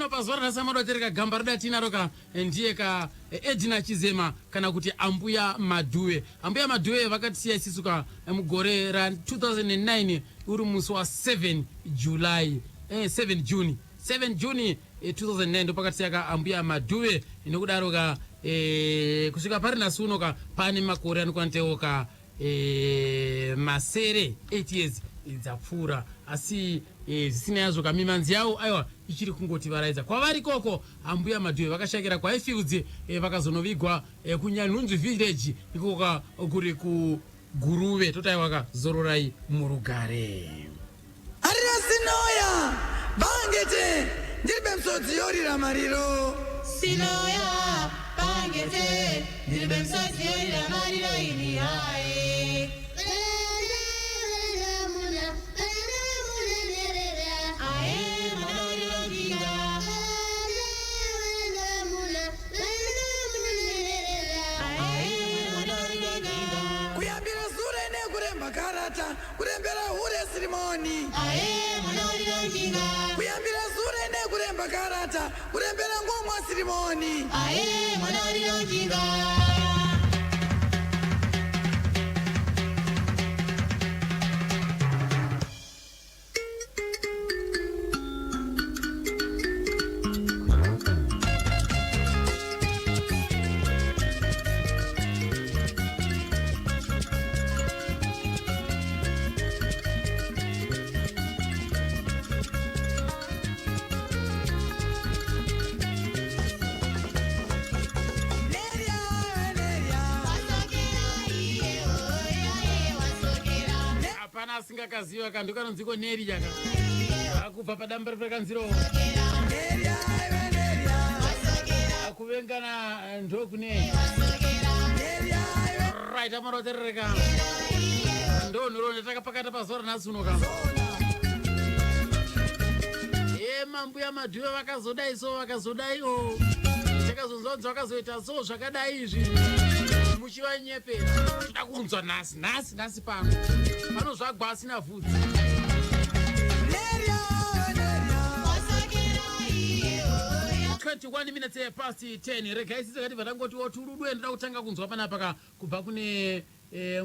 Zvino pazuva ranhasi amadotereka gamba rida tinaro ka ndiye ka Edina Chizema kana kuti Ambuya Madhuve. Ambuya Madhuve vakatisiya isisu ka mugore ra 2009 uri musi wa 7 July 7 June 7 June 2009 ndopakatisiya ka Ambuya Madhuve. Nokudaro ka kusvika pari nhasi uno ka pane makore anokwanitewo ka masere 8 years dzapfuura, asi zvisina yazvo ka mimanzi yawo aiwa ichiri kungoti varaidza kwavari koko. Ambuya Madhuve vakashakira kwaHighfields, vakazonovigwa kuNyanhunzvi village ikoko ka kuri kuGuruve. Toti aiwa ka zororai murugare. Harira sinoya bangete ndiribe msodzi yorira mariro. Sinoya bangete ndiribe msodzi yorira mariro ini hae. Ae mwana warinonjinga. Ae mwana warinonjinga. Kuyambira sure nekuremba karata kurembera hure sirimoni. Ae mwana warinonjinga. Kuyambira sure nekuremba karata kurembera ngomwa sirimoni. Ae mwana warinonjinga. Neria, neria. Wasokera iye oya wasokera. Hapana asingakaziva kanhu kanonziko neri yaka akubva padambe rekanziro Neria, iwe neria. akuvengana ndokune Neria, iwe right amaroterereka ndo nhoroondo takapakata pazuva ranhasi uno ka mambuya Madhuve vakazodai so vakazodai o takazonzwa kunzi vakazoita so zvakadai izvi muchivanyepera. Toda kunzwa nhasi nhasi nhasi pano panozvagwa asina vhudzi. Neria, neria. Wasokera iye oya. 21 minutes past 10. Regai sisi takati vatangoti oturudwe. Ndoda kutanga kunzwa panapa ka kubva kune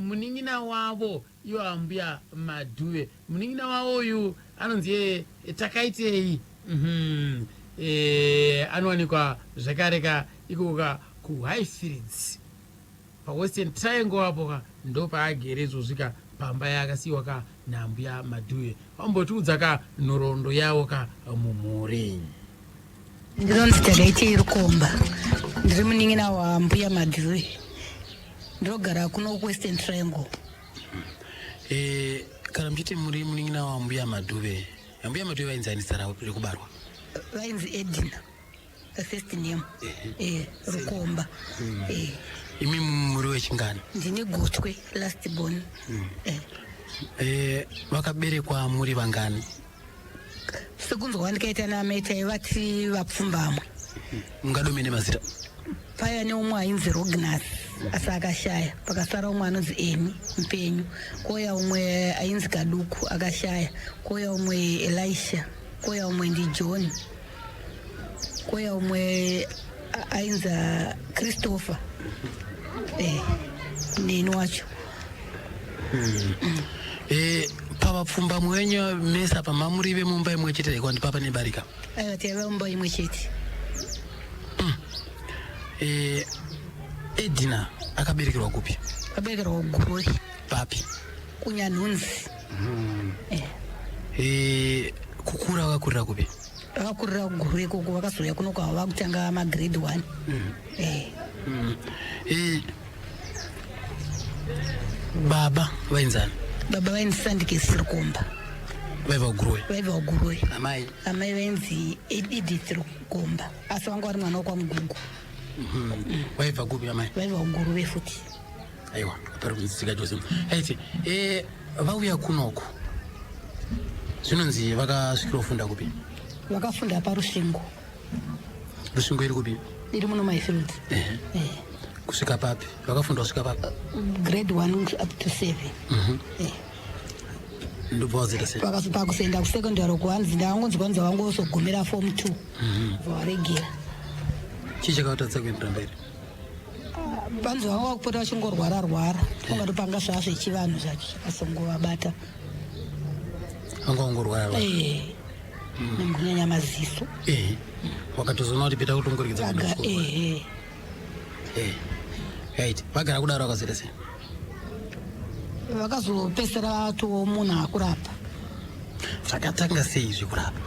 munin'ina wavo iwo Ambuya Madhuve. Munin'ina wavo uyu anonzi Takaitei. Anowanikwa zvekare ka ikoko ka kuHighfields paWestern Triangle apo ka ndo paagere izvozvi ka pamba yaakasiyiwa ka naAmbuya Madhuve. Vambotiudza ka nhoroondo yavo ka mumhuri. Ndinonzi Takaitei Rukomba, ndiri munin'ina waMbuya Madhuve, ndinogara kuno kuWestern Triangle. Kana muchiti muri munin'ina waMbuya Madhuve, Ambuya Madhuve vainzi ani zita ravo rekubarwa? Vainzi Edina, first name Rukomba. Imi muri wechingani? Ndini gotwe, last born. Vakaberekwa muri vangani? Sekunzwa kwandikaita naamai taiva tiri vapfumbamwe. Mungadome nemazita? Paiva neumwe ainzi Rognas asi akashaya, pakasara umwe anonzi Emi mupenyu, kouya umwe ainzi Kaduku akashaya, kouya umwe Elisha, kouya umwe ndiJohn, kouya umwe ainzi Christopher, neni wacho. Pavapfumbamwe wenyu mese apa mamuri vemumba imwe chete here kwandi papa nebarika? Aiwa, taiva mumba imwe chete. Edina akaberekerwa kupi? Akaberekerwa kuGuruve. Papi? KuNyanhunzi. Kukura vakakurira kupi? Vakakurira kuGuruve ikoko, vakazouya kuno kwava vakutanga magrade 1. Baba vainzani? Baba vainzi Sandikesi Rukomba. Vaibva kuGuruve? Vaibva kuGuruve. Amai? Amai vainzi Edith Rukomba, asi vanga vari mwana wekwaMugugu. Vaibva kupi amai? Vaibva kuGuruve futi. Aiwa, pari kunzwisika chose. Aiti vauya kunoku zvinonzi vakasvikira kufunda kupi? Vakafunda paRusvingo. Rusvingo iri kupi? Iri muno Highfields. Kusvika papi? Vakafunda kusvika papi? Grade 1 up to 7. Ndobva wazoita sei? Pakuzoenda kusekondari uko hanzi ndakangonzi kwanzi vangozogumira form 2, bva varegera. Chii chakavatadzisa kuendera mberi? Vanzi vanga vakupota vachingorwara rwara, ungatopanga zvaa zvechivanhu zvacho zvakazongovabata. Vanga vangorwara rwara? Eh, nekunyanya maziso. Ehe, wakatozoona kuti peta kutongoregedza kuenda Aga kuchikoro. Ehe. Right, vagara kudaro vakazoita sei? Vakazopesera vatowo munhu akurapa. Zvakatanga sei zvekurapa?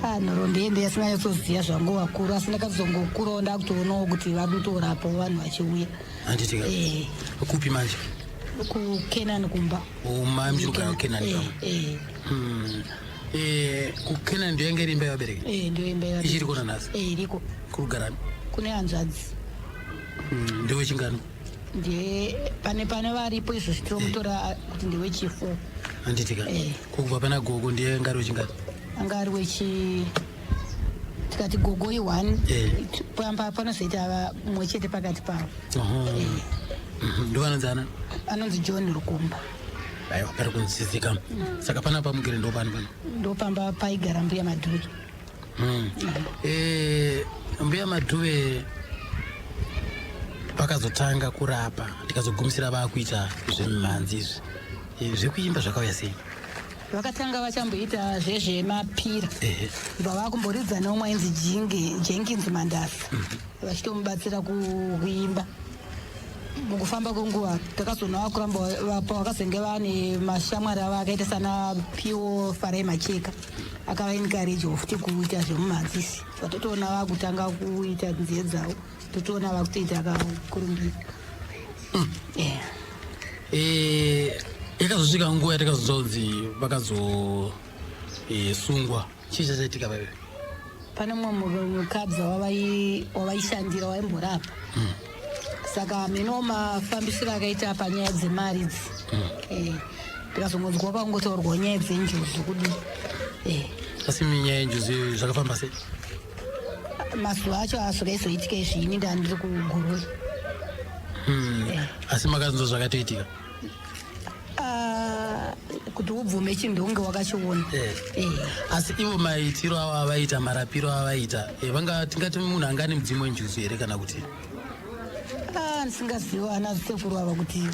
Ah, nhoroondo yende yasinganyatsoziva zvangu vakuru, asi ndakazongokurawo ndakutoonawo kuti vari kutorapawo vanhu vachiuya. Handitika? Eh. Kupi manje? KuKenani kumba. Uma muchirugara kuKenani pamwe? Eh. KuKenani ndo yange iri imba yevabereki? Eh, ndio imba yevabereki. Ichiriko nanhasi? Eh, iriko. Kuri Kune hanzvadzi. Ndewechingano? Ndiye pane varipo izvozvi, tinomutora kuti ndewechifo. Handitika? Eh. Kubva pana gogo ndiye ngari wechingano? Anga ari wechi, tikati gogo i1. Pamba panozoita mumwe chete pakati pavo. Oho. Ndovanonzi ana? Anonzi John Rukumba. Aiwa, pari kunzwisisika. Saka panapa mugere ndo pani pano? Ndopamba paigara mbuya Madhuve. Mbuya Madhuve vakazotanga kurapa, tikazogumisira vaakuita zvemimhanzi izvi. Zvekuimba zvakauya sei? Vakatanga vachamboita zvezvemapira. Bva vakumboridza neumwe ainzi Jinge Jenkins Mandasa, vachitomubatsira kuimba. Mukufamba kwenguva takazoona vakuramba vakazenge vane mashamwari avo akaita sana Piwo Farai Macheka, akavaencouragewo futi kuita zvemumhanzisi. Vatotoona vakutanga kuita nziyo dzavo, totoona vakutoita akakurumbira. Yeah. Yakazosvika nguva yatakazonzwa kunzi vakazosungwa. Chii chachaitika vaive? Pane mumwe mukadzi wavaishandira waimborapa, saka mino mafambisiro akaita panyaya dzemari idzi. Ndikazongonzwa pangotaurwa nyaya dzenjuzu kudii. Asi nyaya yenjuzu iyoyo zvakafamba sei? Mazuva acho azvakaizoitika izvi, ini ndandiri kuGuruve. Asi makazonzwa zvakatoitika? Ah, kuti ubvume chinhu unge wakachiona. Asi ivo maitiro avo avaita, marapiro avaita, vanga tingati munhu anga ane mudzimu wenjuzu here kana kuti? Ah, ndisingazivi ana sekuru ava kuti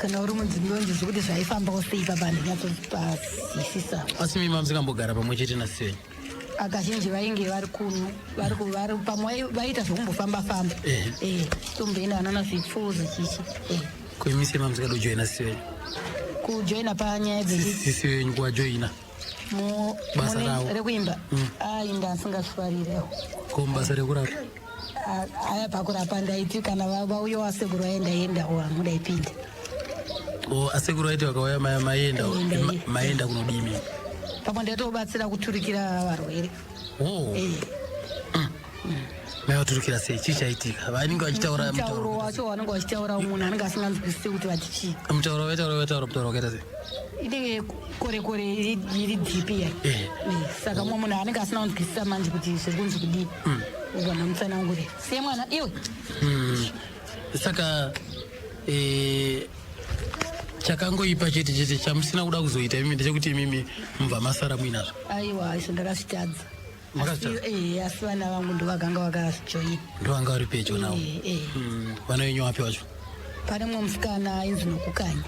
kana uri mudzimu wenjuzu kuti zvaifambawo sei papa, handinyatsopazisisa. Asi mima musingambogara pamwe chete nasisi venyu? Kazhinji vainge vari kuno, vari pamwe vaiita zvekumbofamba famba. Tomboenda anana zvipfuwo zvichichi. Kuimise mamusikadojoina sisi venyu? Kujoina panyaya dzechi? Sisi venyu kuvajoina basa ravo. Rekuimba? Ai, ndasingazvifarire. Ko mubasa rekurapa? Aya, pakurapa ndaiti kana vauya wasekuru vaendaendawo hangu ndaipinda. O, asekuru vaiti vakauya maenda? Enda, Maenda kunodimi? Pamwe ndaitobatsira kuturikira varwere. O, maivaturikira sei? Chii chaitika? Vanenge vachitaura mutauro mutauro wacho wanenge vachitaura, munhu anenge asinganzwisisi kuti vati chii. Mutauro vaitaura, mutauro wakaita sei? Inenge kore kore iri deep ya. Saka mumwe munhu anenge asina kunzwisisa manje kuti zviri kunzi kudii, ugona mutsanangure siye mwana iwe. Saka chakangoipa chete chete chamusina kuda kuzoita imimi ndechekuti imimi mubva masara muinazvo? Aiwa, izvo ndakazvitadza. Makazvitadza? Asi vana vangu ndovakanga vakajoina. Ndovanga vari pedyo navo? Eh. Vana venyu vapi vacho? Pane mumwe musikana ainzi Nokukanya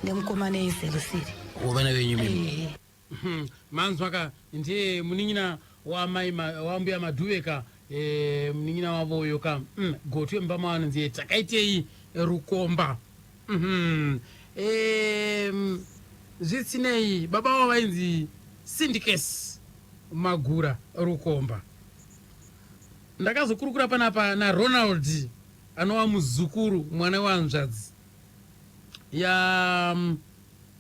nemukomana eiZerusiri. Vana venyu mimi? Eh. Manzwa ka, ndiye munin'ina wamai wambuya Madhuve ka, munin'ina wavoyo ka, gotwe mumba mavanonzi Takaitei Rukomba. Zvisinei baba vavo vainzi Sindikes Magura Rukomba. Ndakazokurukura panapa naRonald anova muzukuru, mwana wehanzvadzi ya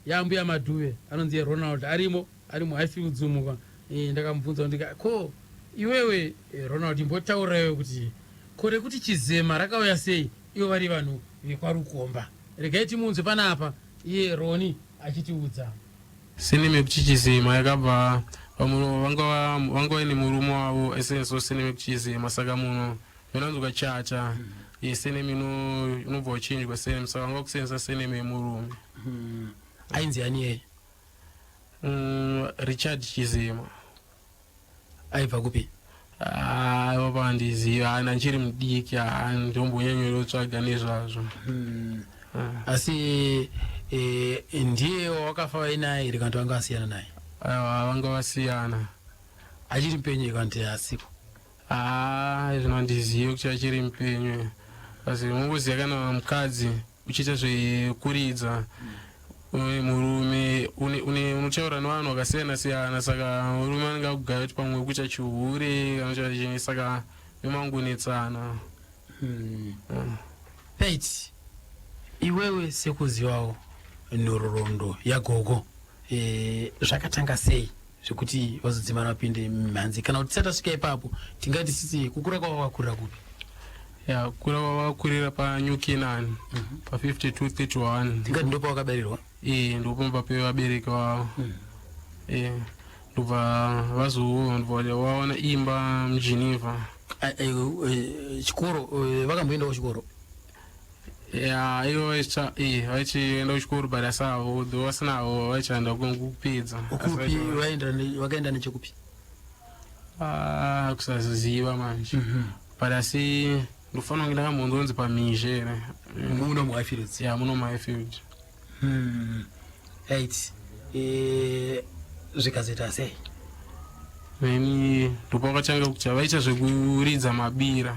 yambuya Madhuve, anonzi Ronald, arimo ari muHighfields umu. Ndakamubvunza ndika ko iwewe, Ronald, imbotauraiwe kuti ko rekuti Chizema rakauya sei ivo vari vanhu vekwaRukomba. Regai timunzwe panapa iye Roni achitiudza. Surname yekuti Chizema yakabva pamunhu vanga vaine murume wavo aisenso surname yekuti Chizema. Saka munhu unanzi ukachacha, surname inobva uchinjwa surname, saka vanga kusenzesa surname yemurume. Ainzi ani iyeye? Richard Chizema. Aibva kupi? Aiwa, pandiziva hana, ndichiri mudiki, ndombonyanyotsvaga nezvazvo. Asi ndiye wawakafa vainaye here, kana kuti vanga vasiyana naye? Aiwa, vanga vasiyana. Achiri mupenyu here, kana kuti asipo? Haa, zvino handizivi kuti achiri mupenyu, asi unongoziva kana mukadzi uchiita zvekuridza, une murume, unotaura nevanhu vakasiyana siyana, saka murume anenge akugaya kuti pamwe kuita chihure kana kuita chii, saka nemangonetsana. Right, iwewe sekuzivawo nhororondo yagogo, zvakatanga sei zvekuti vazodzimara vapinde mimhanzi? Kana kuti tisati tasvika ipapo, tingati sisi kukura kwavo vakurira kupi? Ya, kura vavakurira paNew Canaan, pa5231. Tingati ndopavakabarirwa? E, ndopomba pevabereki vavo. E, ndobva vazo ndobva vawana imba muGeneva. Chikoro, vakamboendawo chikoro? Ya, ivo vaichienda kuchikoro, but asavo though vasinavo vaichaenda kupedza. Kupi vakaenda nechekupi? Ah, kusaziva manje, but asi ndofanira kunge ndakambonzonzi pamizhe here. Muno muHighfields? Ya, muno muHighfield. Right, zvikazoita sei? Then ndopakatanga kuti vaita zvekuridza mabira,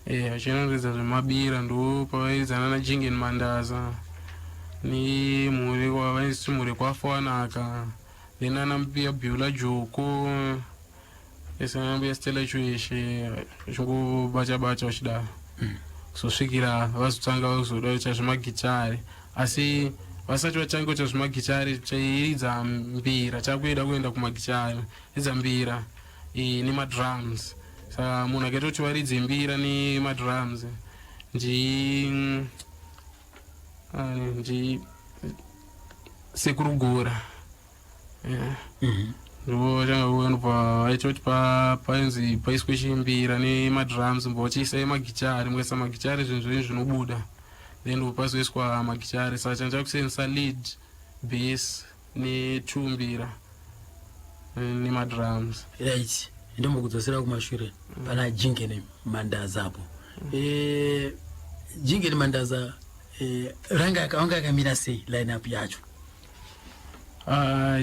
vachinoridza zvemabira, ndo pavairidzana naJingen Mandaza nemhuri, vainzi mhuri kwaFanaka, then ana mbuya Bhula Joko ese, ana mbuya Stella Chweshe, vachingobata bata vachidaro kuzosvikira vazotanga kuzoda kuita zvemagitari. Asi vasati vatanga kuita zvemagitari, tairidza mbira, takuida kuenda kumagitari, ridza mbira nemadrums. Saka munhu akaita kuti varidze mbira nemadrums ndi Sekurugora, yeah. Ndo tanga vaita kuti painzi paiswe chimbira nemadrums, mbo vachiisa magitari, mukaisa magitari zvinhu zvenyu zvinobuda. Then ndo pazoiswa magitari, saka changa kusenzesa lead, bass netumbira nemadrums. Right, ndombokudzosera kumashure pana Jingeni Mandaza apo. Jingeni Mandaza, ranga vanga yakamira sei line up yacho?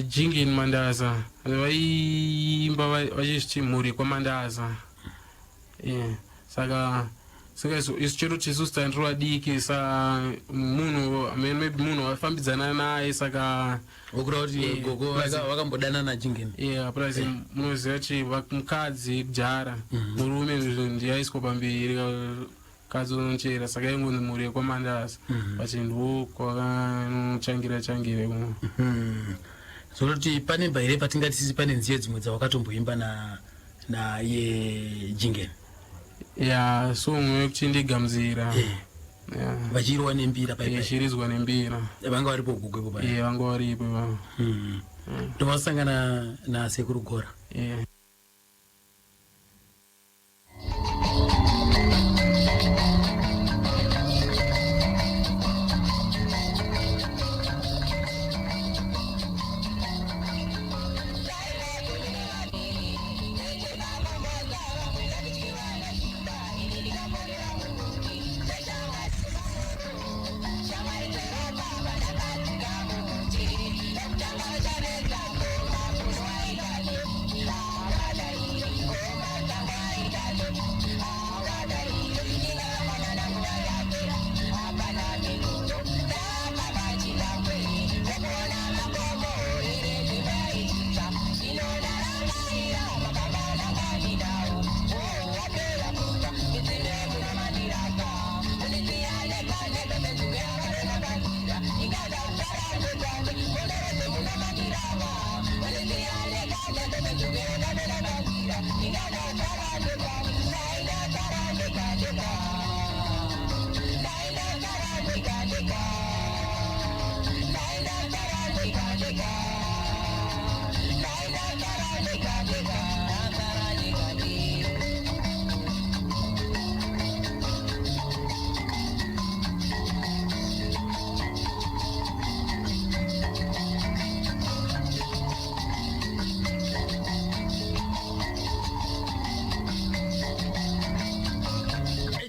Jingeni Mandaza vaiimba vachizviti mhuri kwaMandaza, yeah. Saka isu chero tisusu tandiri vadiki, sa munhu maybe munhu wafambidzana naye, saka Vokureva kuti gogo vakambodana naJingeni? Yeah, plus munoziva kuti mukadzi kujara murume ndiyaiswa pamberi, kadzi unochera, saka ingonzi mhuri yekwaMandaza, but ndo kwakanochangira changira imomo. Zvoroti pane mba here patingati sisi pane nziyo dzimwe dzawakatomboimba na naye Jingeni? Ya, song yekuti Ndigamudzira. Yeah. Vachirwa nembira paipai? Ichiridzwa nembira. Vanga varipo gogo ipo pai? Yeah, vanga varipo ipapo. Ndovasangana naSekuru Gora? Yeah.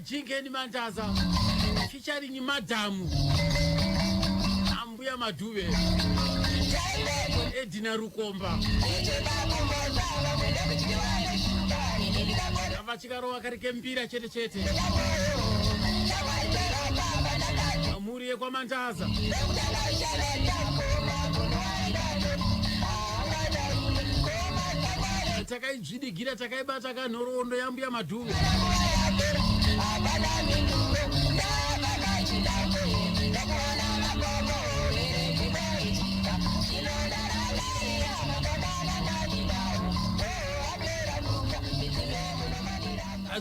Jingeni Mandaza featuring Madhamu Ambuya Madhuve, Edina Rukomba. Vachikarowa kari kembira chete chete. Mhuri yekwaMandaza. Takaidzvidigira, takaibata kanhoroondo yaMbuya Madhuve.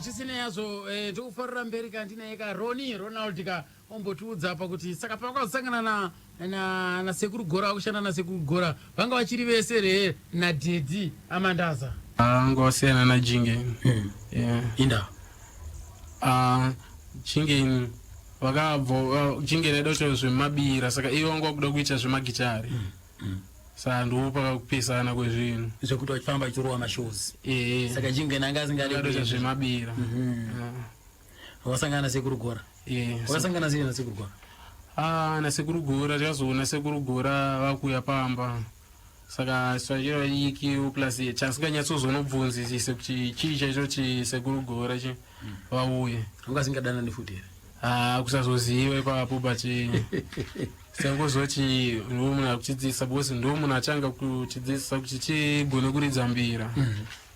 Zvisinei hazvo, ndikufarira mberi kandinaye ka Roni Ronald ka ombotiudza apa kuti saka pavakazosangana nasekuru Gora, kushanda nasekuru Gora, vanga vachiri vese re nadhedhi Amandaza? Anga wasiyana naJingeni, yeah. Inda? Ah, Jingeni vakabva, Jingeni aida kuita zvemabira, saka ivo vanga vakuda kuita zvemagitari, saka ndo pakakupesana kwezvinhu. Zvekuti vachifamba vachirova mashows. Ee. Saka Jingeni anga asingadi kuita zvemabira. Wakasangana nasekuru Gora? Ee. Wakasangana sei nasekuru Gora? Ah, nasekuru Gora, tikazoona sekuru Gora vakuuya pamba, saka sachiro vadiki, plus chasinganyatsozonobvunzisise kuti chii chaicho chi sekuru Gora chi vauye. Anga asingadanani futi here? Ah, kusazoziva ipapo, but sangozoti ndo munhu akuchidzidzisa, because ndo munhu achanga kuchidzidzisa kuti chigone kuridza mbira,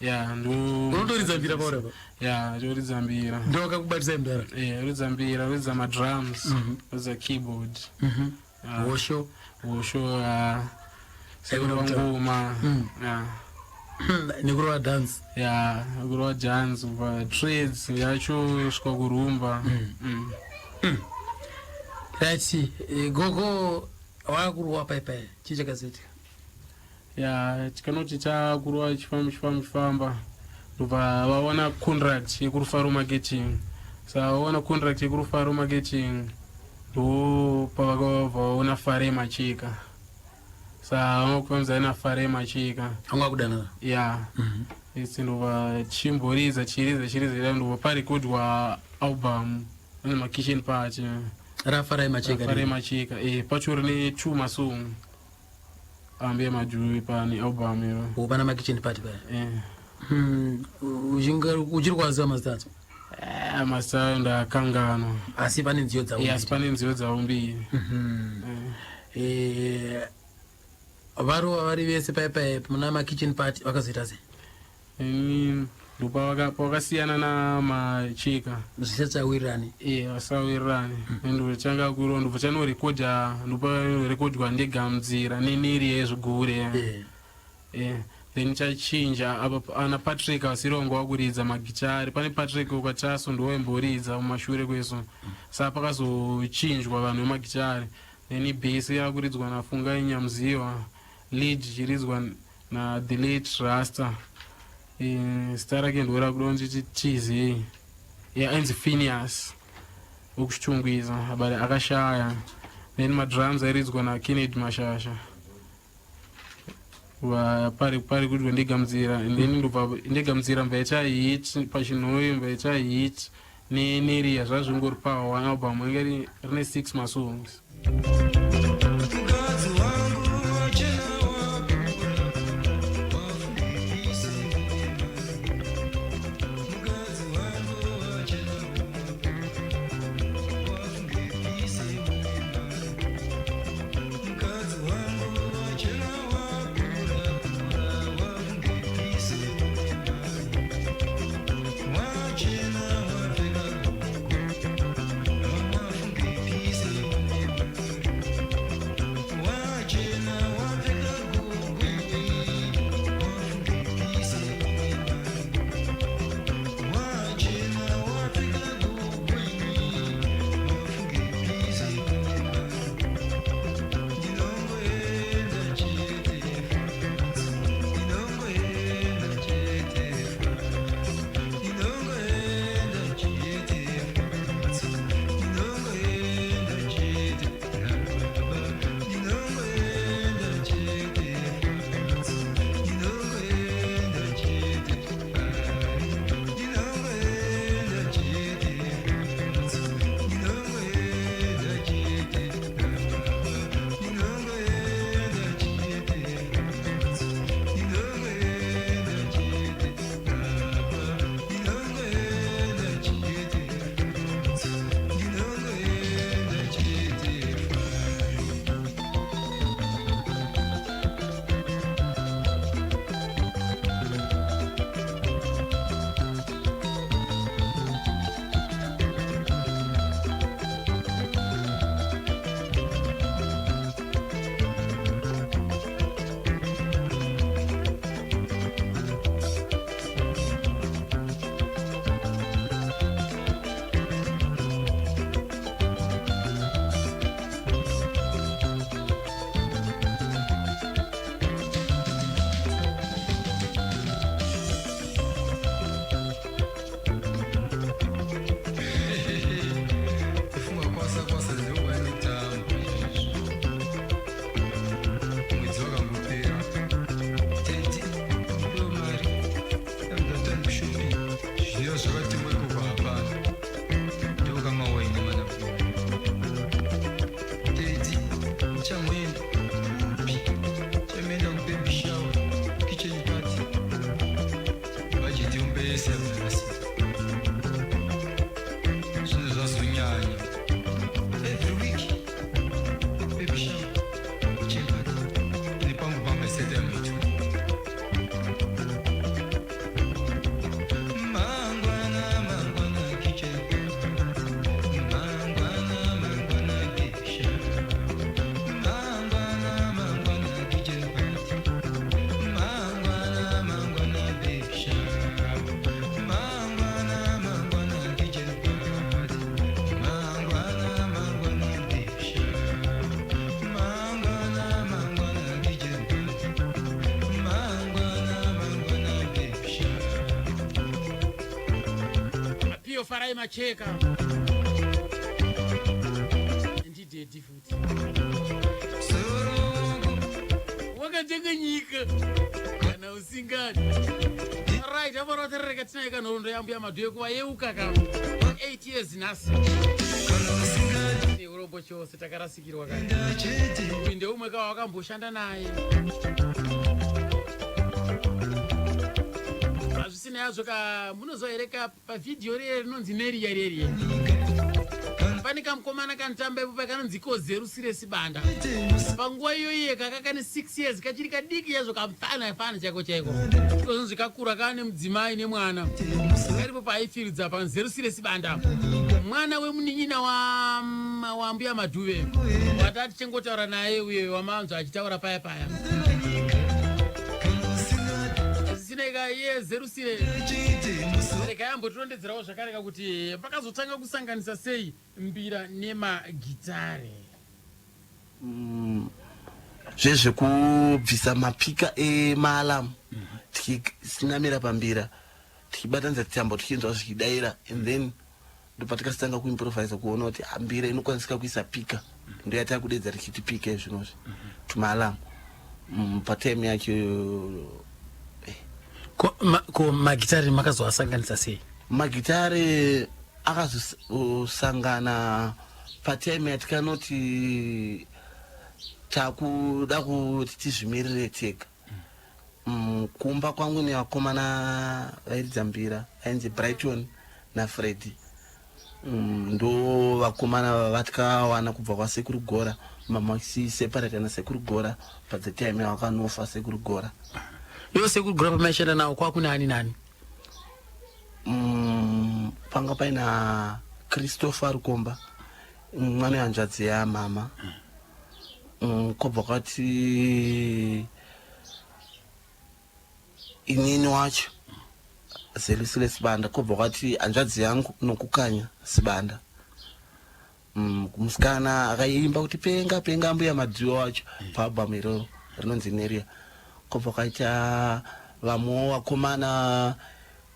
ya, ndo. Unotoridza mbira pauri apa? Ya, toridza mbira. Ndo akakubatisai mudhara? Eh, ridza mbira, ridza madrums, ridza keyboard. Ah. Hosho? Hosho, ah, Aikona kutaura. ngoma, ya. Nekurova dance? Ya, kurova dance, kubva trades yacho svika kurumba. Right, gogo wakurowa paipai, chii chakazoitika? Ya, tikanoti chakurova, chifamba, chifamba, chifamba, ndobva vawana contract yekuRufaro Marketing. Saka vawana contract yekuRufaro Marketing, ndo pavakabva vaona Fare Macheka, saka vangakufambidzana naFare Macheka. Anga kudanana? Ya, isi ndobva chimboridza, chiridza, chiridza, ndobva parekodwa album ane maKitchen Party. RaFarai Macheka? Fare Macheka, eh, pachori ne two masong ambuya Madhuve pane album iyo. Pana maKitchen Party paya? Eh. Uchiri kuwaziva mazita acho? Eh, mazita ayo ndakanganwa. Asi pane nziyo dzavo? Eh, asi pane nziyo dzavo mbiri. Eh, varova vari vese paipai muna maKitchen Party, vakazoita sei? Ini ndopavakasiyana naMacheka. Zvisachawirirani? E, vasawirirani. Ndotanga kuro, ndobva chanorekodha, ndoparekodwa Ndegamudzira neneri yezvigure. Eh, then chachinja apa, ana Patrick asiri wanga wakuridza magitari. Pane Patrick ukachaso ndowaimboridza mumashure kweso, saka pakazochinjwa vanhu vemagitari. Then bass yakuridzwa naFungai Nyamuziwa, lead ichiridzwa na the late Rasta. Eh, zita rake ndora kuda nditi tizei, ainzi Phineas wekuChitungwiza, but akashaya. Then madrums airidzwa naKennedy Mashasha. Pari kuti Ndegamudzira, and then ndobva Ndegamudzira mbaita hit pachinhoyo, mbaita hit neneria, zvazvingori pa one album inge rine six masongs. Mukadzi wangu wachena wakura, wafungise. Mukadzi wangu wachena wafungise. Mukadzi wangu wachena wakura, wafungise. Wachena wapfeka, wafungise. Tiombesa nhasi. Zvinhu zvazonyanya. Every week. Baby shower. Kitchen party. Nepangu pamba isati yamoitwa. Mangwana mangwana kitchen party. Mangwana mangwana baby shower. Mangwana mangwana kitchen party. Mangwana mangwana baby shower. Mangwana mangwana kitchen party. Mangwana mangwana baby shower. Mangwana mangwana kitchen party. Mangwana mangwana baby shower. Apiyo Farai Macheka ndidhedhi futi. Soro wangu. Wakatenga nyika kana usingadi. Right, avaroterereka tinaye kanhoroondo yambuya Madhuye kuvayeuka ka 8 years nhasi. Kana usingadi. Neurombo chose, takarasikirwa kani. Chete. Uyu ndeumwe kawa wakamboshanda naye. Hazvisina yazvo ka. Munoziva here ka pavhidhiyo riye rinonzi Neriya reriye, pane kamukomana kanotamba ipo pakanonzi Kozerusire Sibanda? Panguva iyoiye kaka kane 6 years, kachiri kadiki yazvo, kamufana fana chaiko chaiko. Kozonzi kakura kane mudzimai nemwana, karipo paaifiridza panzerusire Sibanda, mwana wemunin'ina wambuya Madhuve watati tichengotaura naye, uye wamanzwa achitaura paya paya. Zvisinei iye Zerusire, rega yambotirondedzerawo zvakare kakuti pakazotanga kusanganisa sei mbira nemagitare. Zvezvekubvisa mapika emaalarm, tichinamira pambira, tichibatanidza tambo, tichinzwa zvichidaira, and then ndopatikasitanga kuimprovisa, kuona kuti ah, mbira inokwanisika kuisa pika. Ndo yatakudedza tichiti pika izvinozvi tumaalarm patime yacho. Ko magitare makazoasanganisa sei? Magitare akazosangana patime yatikanoti takuda kuti tizvimirire tega. Kumba kwangu nevakomana vairidza mbira ainzi Brighton naFreddy. Ndo vakomana vatikawana kubva kwaSekuru Gora. Mama separate naSekuru Gora pathe time yavakanofa Sekuru Gora. Ivo Sekuru Gora pamaishanda nawo kwakune ani nani? Panga paina Christopher Rukomba, mwana wehanzvadzi yamama. Kwobva kwati inini wacho Zelusile Sibanda, kwobva kwati hanzvadzi yangu Nokukanya Sibanda, musikana akaimba kuti "Penga penga mbuya Madziwa" wacho paalbum iroro rinonzi Neria. Kwobva kwaita vamwewo vakomana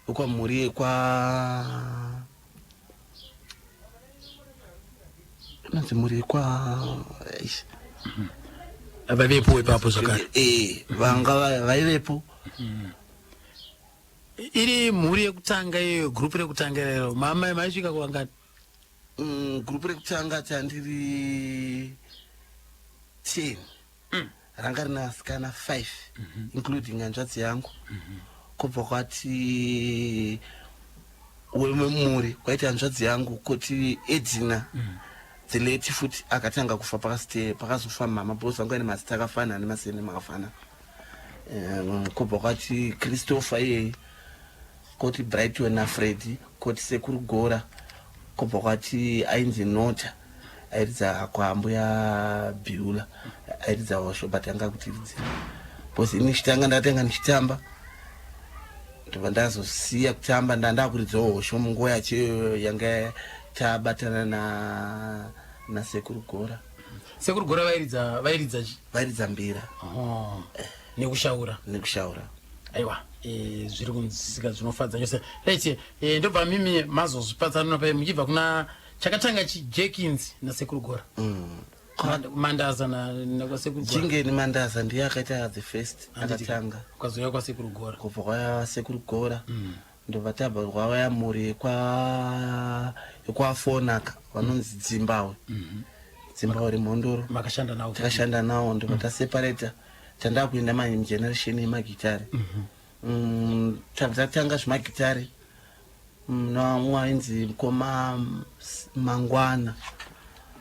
vekwamhuri yekwa inonzi mhuri yekwa, eish. Vavepo ipapo zvakare? Vanga vaivepo. Iri mhuri yekutanga iyoyo, gurupu rekutanga irero, mama maisvika kuvangani? Gurupu rekutanga tandiri 10. Ranga rina vasikana 5, including hanzvadzi yangu. Kwobva kwati wemumhuri kwaiti hanzvadzi yangu, koti Edina the late futi akatanga kufa pakasite pakazofa mama, because vanga ine mazita akafanana nemasurname akafanana. Kwobva kwati Christopher iyeye, koti Brighton naFreddy, koti Sekuru Gora, kwobva kwati ainzi Nota, airidza kwambuya Biula, airidza hosho, but anga kutiridzira because ini chitanga ndatanga ndichitamba, ndobva ndazosiya kutamba, ndandakuridzawo hosho munguva yacho iyoyo yanga tabatana naSekuru Gora. Sekuru Gora vairidza chi? Vairidza mbira. Oh, nekushaura? Nekushaura. Aiwa, zviri kunzwisisika, zvinofadza chose. Right, ndobva mimi mazozvipatsanura pai muchibva kuna chakatanga chiJekins naSekuru Gora? Mandaza nakwaSekuru Gora. Jingeni Mandaza ndiye akaita the first. Handiti. Akatanga. Ukazouya kwaSekuru Gora. Kubva kwaSekuru Gora ndobva tabva kwauya mhuri yekwafonaka vanonzi Dzimbawe, Dzimbawe reMhondoro. Makashanda nawo? Takashanda nawo, ndobva taseparata, tandaa kuenda manje mugeneration yemagitare. Tabva tatanga zvemagitare. Nevamwe ainzi mukoma Mangwana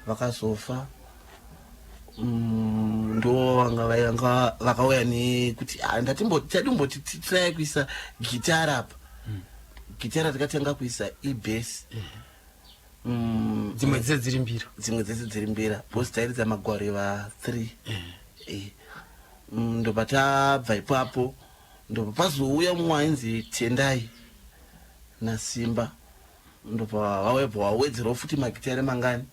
vakazofa. Ndo vanga vanga vakauya nekuti, "Ah, tadimboti titrai kuisa gitara apa." Gitara takatanga kuisa ibass. Dzimwe dzese dziri mbira. Dzimwe dzese dziri mbira because tairidza magwareva 3. Ndobva tabva ipapo, ndobva pazouya mumwe ainzi Tendai naSimba, ndobva vawebva wawedzerawo futi magitare mangani?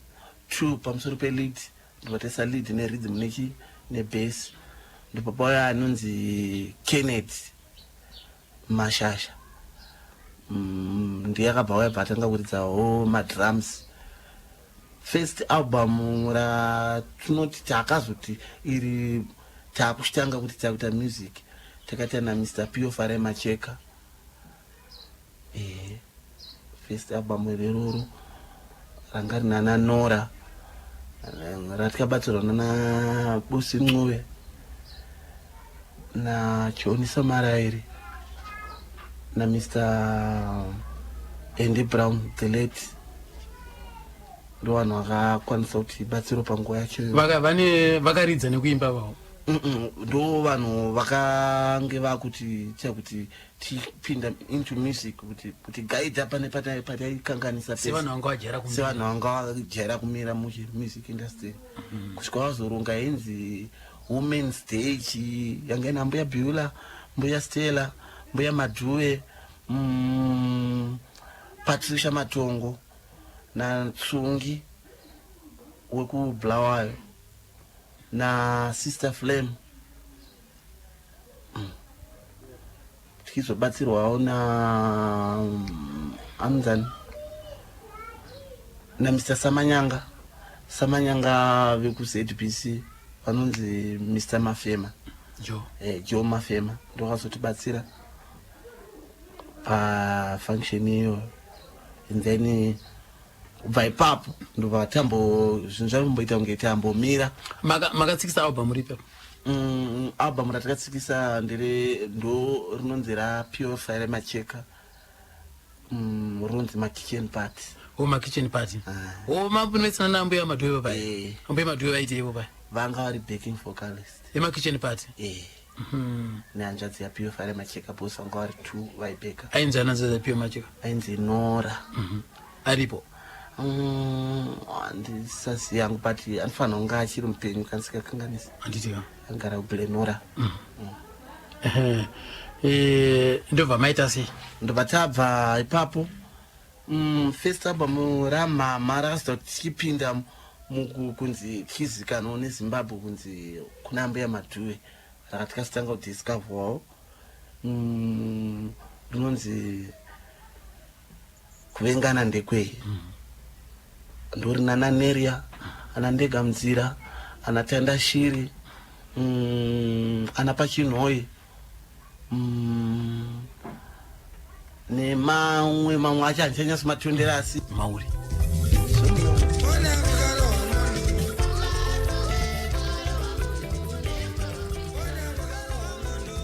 Two pamusoro pelead. Ndobva taisa lead nerhythm nechi nebass. Ndobva pauya anonzi Kenneth Mashasha. Ndiye akabva auya, bva atanga kuridzawo madrums. First album ratinoti takazoti iri taakuchitanga kuti takuita music, takaita naMr Pio Farai Macheka. First album ireroro ranga rina Nora, ratikabatsirwa nana Busi Ncube naJohn Samarairi naMr Andy Brown the late. Ndo vanhu vakakwanisa kuti batsiro panguva yacho iyoyo. Vane vakaridza nekuimba vavo? Ndo vanhu vakange vakuti chakuti tipinda into music, kuti gaidha pane pataikanganisa pese. Sevanhu vanga vajaira kumira. Sevanhu vanga vajaira kumira mumusic industry, kusvika vazoronga inzi Women's Day chi yanga ina Mbuya Bula, Mbuya Stella, Mbuya Madhuve, Patricia Matongo naTsungi wekuBulawayo naSister Flame. Tichizobatsirwawo na anonzani, naMr Samanyanga, Samanyanga vekuZBC vanonzi Mr Mafema. Jo. Joe Mafema ndokazotibatsira pafunction iyoyo. And then kubva ipapo ndobva tambo zvinhu zvaimbomboita kunge tambomira. Makatsikisa album ripi? Album ratakatsikisa ndere ndo rinonzi raPure Fire Macheka, rinonzi Makitchen Party. O, Makitchen Party. Ah. O, mapunetsana naMbuya Madhuve paya? Eh. Ambuya Madhuve vaiteipo paya? Vanga vari backing vocalist. YeMakitchen Party? Eh, nehanzvadzi yaPure Fire Macheka, bos vanga vari two vaibeka. Ainzi ananzadza Pio Macheka? Ainzi Nora. Aripo? Handisazivi yangu, but anofanira kunge achiri mupenyu kanisikakanganisa. Handitika. Agara kuGlenora. Ehe. Ndobva maita sei? Ndobva tabva ipapo. First album ramama rakazoita kuti tichipinda kunzi tichizikanwawo neZimbabwe kunzi kuna Mbuya Madhuve, rakatikazotanga kudiscoverwawo, rinonzi Kuvengana Ndekwei. Ndorina naNeria, ana Ndega Munzira, ana Tanda Shiri, ana Pachinhoi, nemamwe mamwe acho handichanyatso matondera asi mauri. Ona mukaro wamunhu. Ona mukaro wamunhu.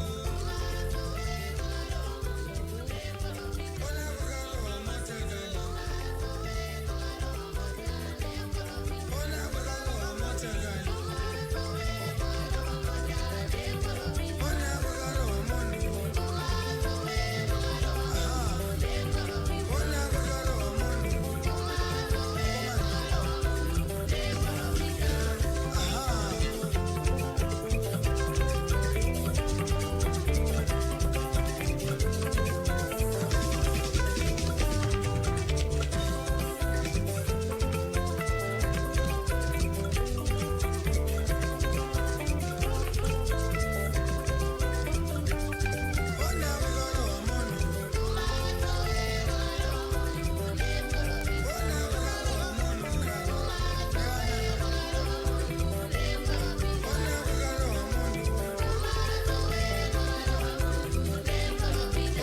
Ona mukaro wamotakali. Ona mukaro wamotakali. Ona mukaro wamunhu. Aha. Ona mukaro wamunhu. Aha. Ona mukaro wamunhu. Ona mukaro wamunhu. Ona mukaro wamunhu.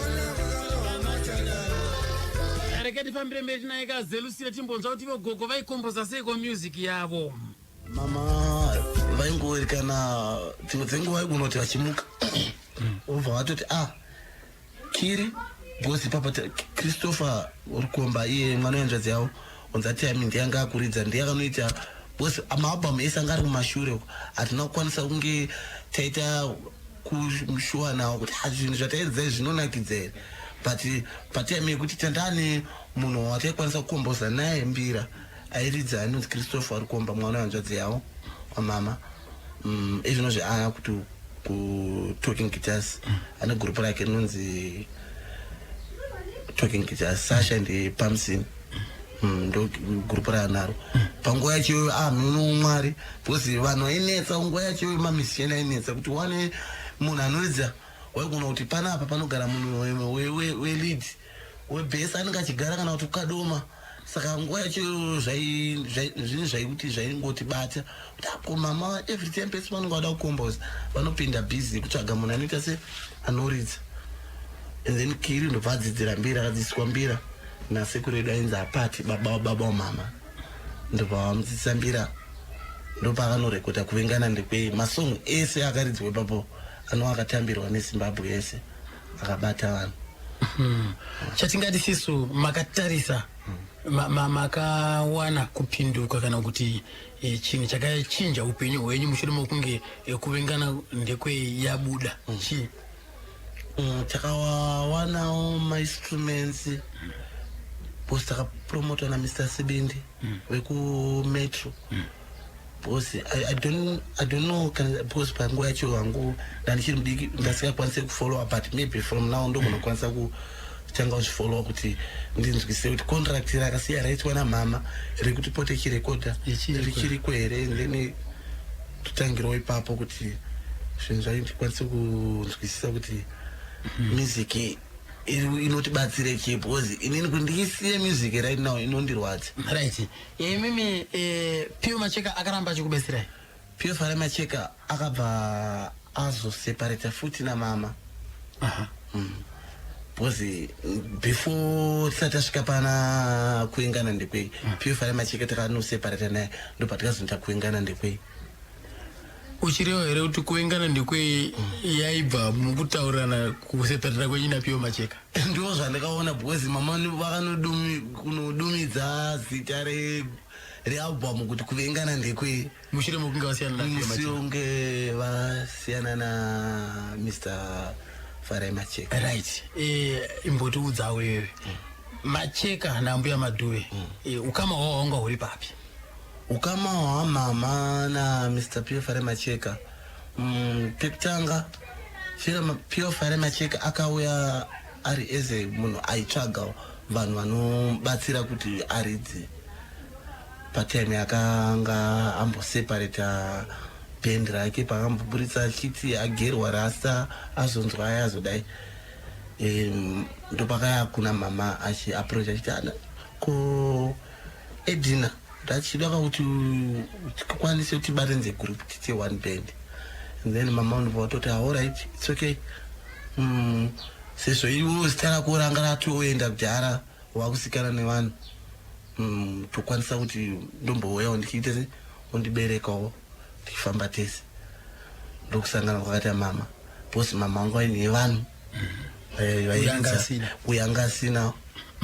Ona mukaro wamotakali. Reke tifambire mberi tinaye kaZelusile, timbonzwa kuti ivo gogo vaikomboza seiko music yavo. Mama vaingori kana dzimwe dzenguva vaigona kuti vachimuka, obva vatoti, ah, Kiri, because ipapa Christopher Rukomba, iye mwana wehanzvadzi yavo, on that time ndiye anga akuridza, ndiye akanoita, because maalbum ese anga ari kumashure uko. Hatina kukwanisa kunge taita kushuwa nawo kuti, "Ah, zvinhu zvatairidza izvi zvinonakidza here?" But patime yekuti tandane munhu wataikwanisa kukomboza naye mbira airidza anonzi Christopher Rukomba, mwana wehanzvadzi yavo wamama. Izvinozvi aa kuti kuTalking Guitars, ane gurupu rake rinonzi Talking Guitars, Sasha ndepamsini. Ndo gurupu raanaro panguva yacho iyoyo. Muno Mwari, because vanhu vainetsa nguva yacho iyoyo, mamusician ainetsa kuti wane munhu anoridza. Waigona kuti panapa panogara munhu welead, webass anenge achigara, kana kuti ukadoma. Saka nguva yacho iyoyo zvinhu zvaikuti zvaingotibata kuti ako mama every time pese vanonge vada kukomboza, vanopinda busy kutsvaga munhu anoita se anoridza. And then Kiri ndobva adzidzira mbira, akadzidziswa mbira nasekuru edu ainzi Apati, baba wababa wamama. Ndobva vamudzidzisa mbira, ndopaakanorekota Kuvengana Ndekwei. Masong ese akaridzwa ipapo anova akatambirwa neZimbabwe yese, akabata vanhu. Chatingati sisu makatarisa, makawana kupinduka kana kuti chinhu chakachinja upenyu hwenyu mushure mokunge Kuvengana Ndekwei yabuda chii? Takawanawo mainstruments because takapromotwa naMr Sibindi vekuMetro, because I don't know kana, because panguva yacho hangu ndandichiri mudiki, ndasingakwanisi kufollowa, but maybe from now ndogona kukwanisa kutanga kuzvifollowa kuti ndinzwise kuti contract rakasiya raitwa namama rekuti pote chirekodha Richiriko. richiriko here, and then totangirawo ipapo kuti zvinhu zvacho ndikwanise kunzwisisa kuti music inotibatsire chii, because inini kuti ndiisiye music right now inondirwadza. Right, imimi Pio Macheka akaramba achikubetserai? Pio Fare Macheka akabva azoseparata futi namama, because before tisati tasvika pana Kuvengana Ndekwei, Pio Fare Macheka takanoseparata naye, ndobva tikazoita Kuvengana Ndekwei. Uchireva here kuti Kuvengana Ndekwei yaibva mukutaurirana kuseparata kwenyu naPio Macheka? Ndo zvandakaona, because mama vakanodumidza zita realbum kuti Kuvengana Ndekwei mushure mokunge vasiyana naPio musi Macheka. unge vasiyana naMr Farai Macheka. Right, imbotiudzawo iwewe, Macheka naMbuya Madhuve, ukama hwavo hwanga huri papi? Ukama hwamama naMr Pio Farai Macheka, pekutanga Pio Farai Macheka akauya ari eze munhu aitsvaga vanhu vanobatsira kuti aridze patime yakanga amboseparata bhendi rake, pakamboburitsa achiti agerwa rasta, azonzwa aya azodai. Ndopakaya kuna mama achiapproach achiti, "Ana ko Edina, ndachida kuti tikwanise kuti tibatanidze group, tiite one band." And then mama ndobva vatoti, "Alright, it's okay, sezvo iwo zita rako ranga ratoenda kudhara, wakusikana nevanhu, tokwanisa kuti ndombouyawo ndichiite se undiberekawo, tichifamba tese." Ndokusangana kwakaita mama, because mama wangu aine vanhu. Uyo anga asina. Uyo anga asina,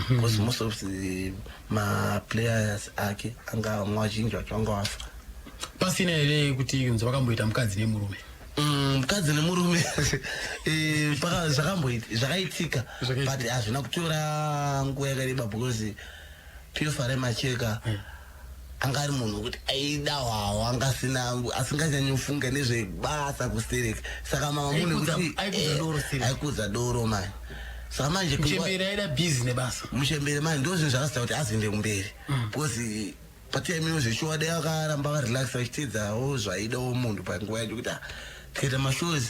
because most of the maplayers ake anga, vamwe vazhinji vacho vanga vafa. Pasina here kuti kunzi vakamboita mukadzi nemurume? Mukadzi nemurume, zvakaitika, Zvakaitika. but hazvina kutora nguva yakareba, because Pio Farai Macheka anga ari munhu wekuti aida hwawo, anga asina, asinganyanyofunga nezvebasa kustereka. Saka mama munhu wekuti Aikudza doro stereka. Aikudza doro mani. Saka manje Muchemberi aida bhizi nebasa. Muchemberi mani, ndo zvinhu zvakazita kuti azoende kumberi, because patiamiwo zveshuwa dai akaramba akarelaxa achiteedzawo zvaidawo munhu panguva yacho, kuti, ah, tikaita mashows,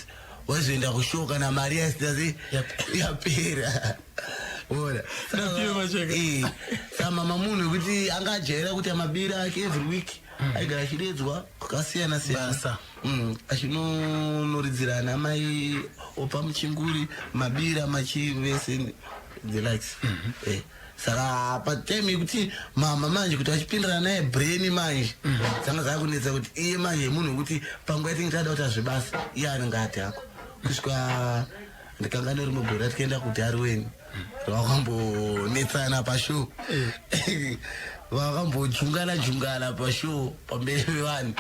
waizoenda kushow kana mari yasita se yapera, ona. Napiwe Macheka. Saka mama munhu wekuti anga ajaira kuti amabira ake every week aigara achidedzwa kwakasiyana siyana. Basa. Achinonoridzirana mai opa muchinguri mabira machi vese the likes. Saka patime yekuti mama manje kuti vachipindirana naye brain manje dzanga dzakunetsa, kuti iye manje munhu wekuti panguva yatinge tada kuti azvebasa, iye anenge ati ako kusvika Ndikangane rimwe gore tikaenda kuDarwin, vakambonetsana pashow, vakambojungana jungana pashow pamberi pevanhu,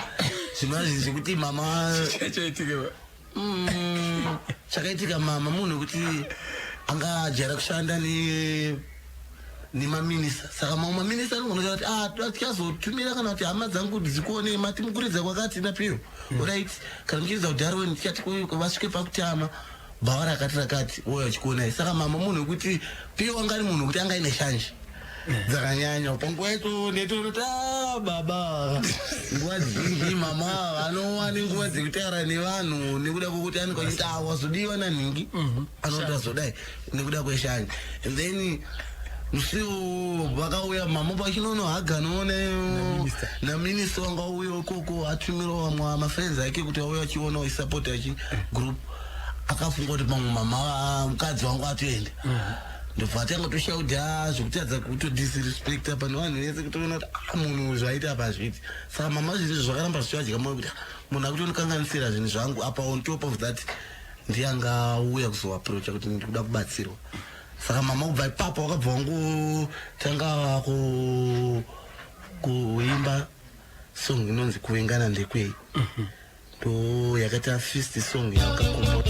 zvinova zvinhu zvekuti mama chakaitika mama munhu wekuti anga ajaira kushanda ne nemaminista, saka mamwe maminista anogona kuti, "Ah, tichazotumira kana kuti hama dzangu kuti dzikuone mati mukuridza kwakati napiyo." Alright, kana muchiridza kuDarwin, tichati vasvike pakutama bhawa rakati rakati, uye vachikuonai. Saka mama munhu wekuti piyo anga ari munhu wekuti anga aine shanje dzakanyanya panguva yacho. Netoonoti, "Ah, baba." Nguva zhinji mama vanova nenguva dzekutaura nevanhu nekuda kwokuti anenge achiti, "Ah, wazodiwa nanhingi," anoti azodai nekuda kweshanje. And then musiwo vakauya mama pachinonohaga noona naminista wanga uya ikoko, atumirawo vamwe mafriends ake kuti auya achionawo isapoti achi group. Akafunga kuti pamwe mama, ah, mukadzi wangu atoenda, ndobva atanga toshaudha zvekutadza kutodisrespecta pane vanhu vese, kutoona kuti, ah, munhu zvaita apa hazviiti. Saka mama zvinhu izvo zvakaramba zvichivadya moyo kuti, ah, munhu akutonikanganisira zvinhu zvangu apa. On top of that, ndiye angauya kuzoaprocha kuti ndikuda kubatsirwa. Saka mama kubva ipapo wakabva wangotanga kuimba song inonzi "Kuvengana Ndekwei". Ndo yakaita first song yakakombo.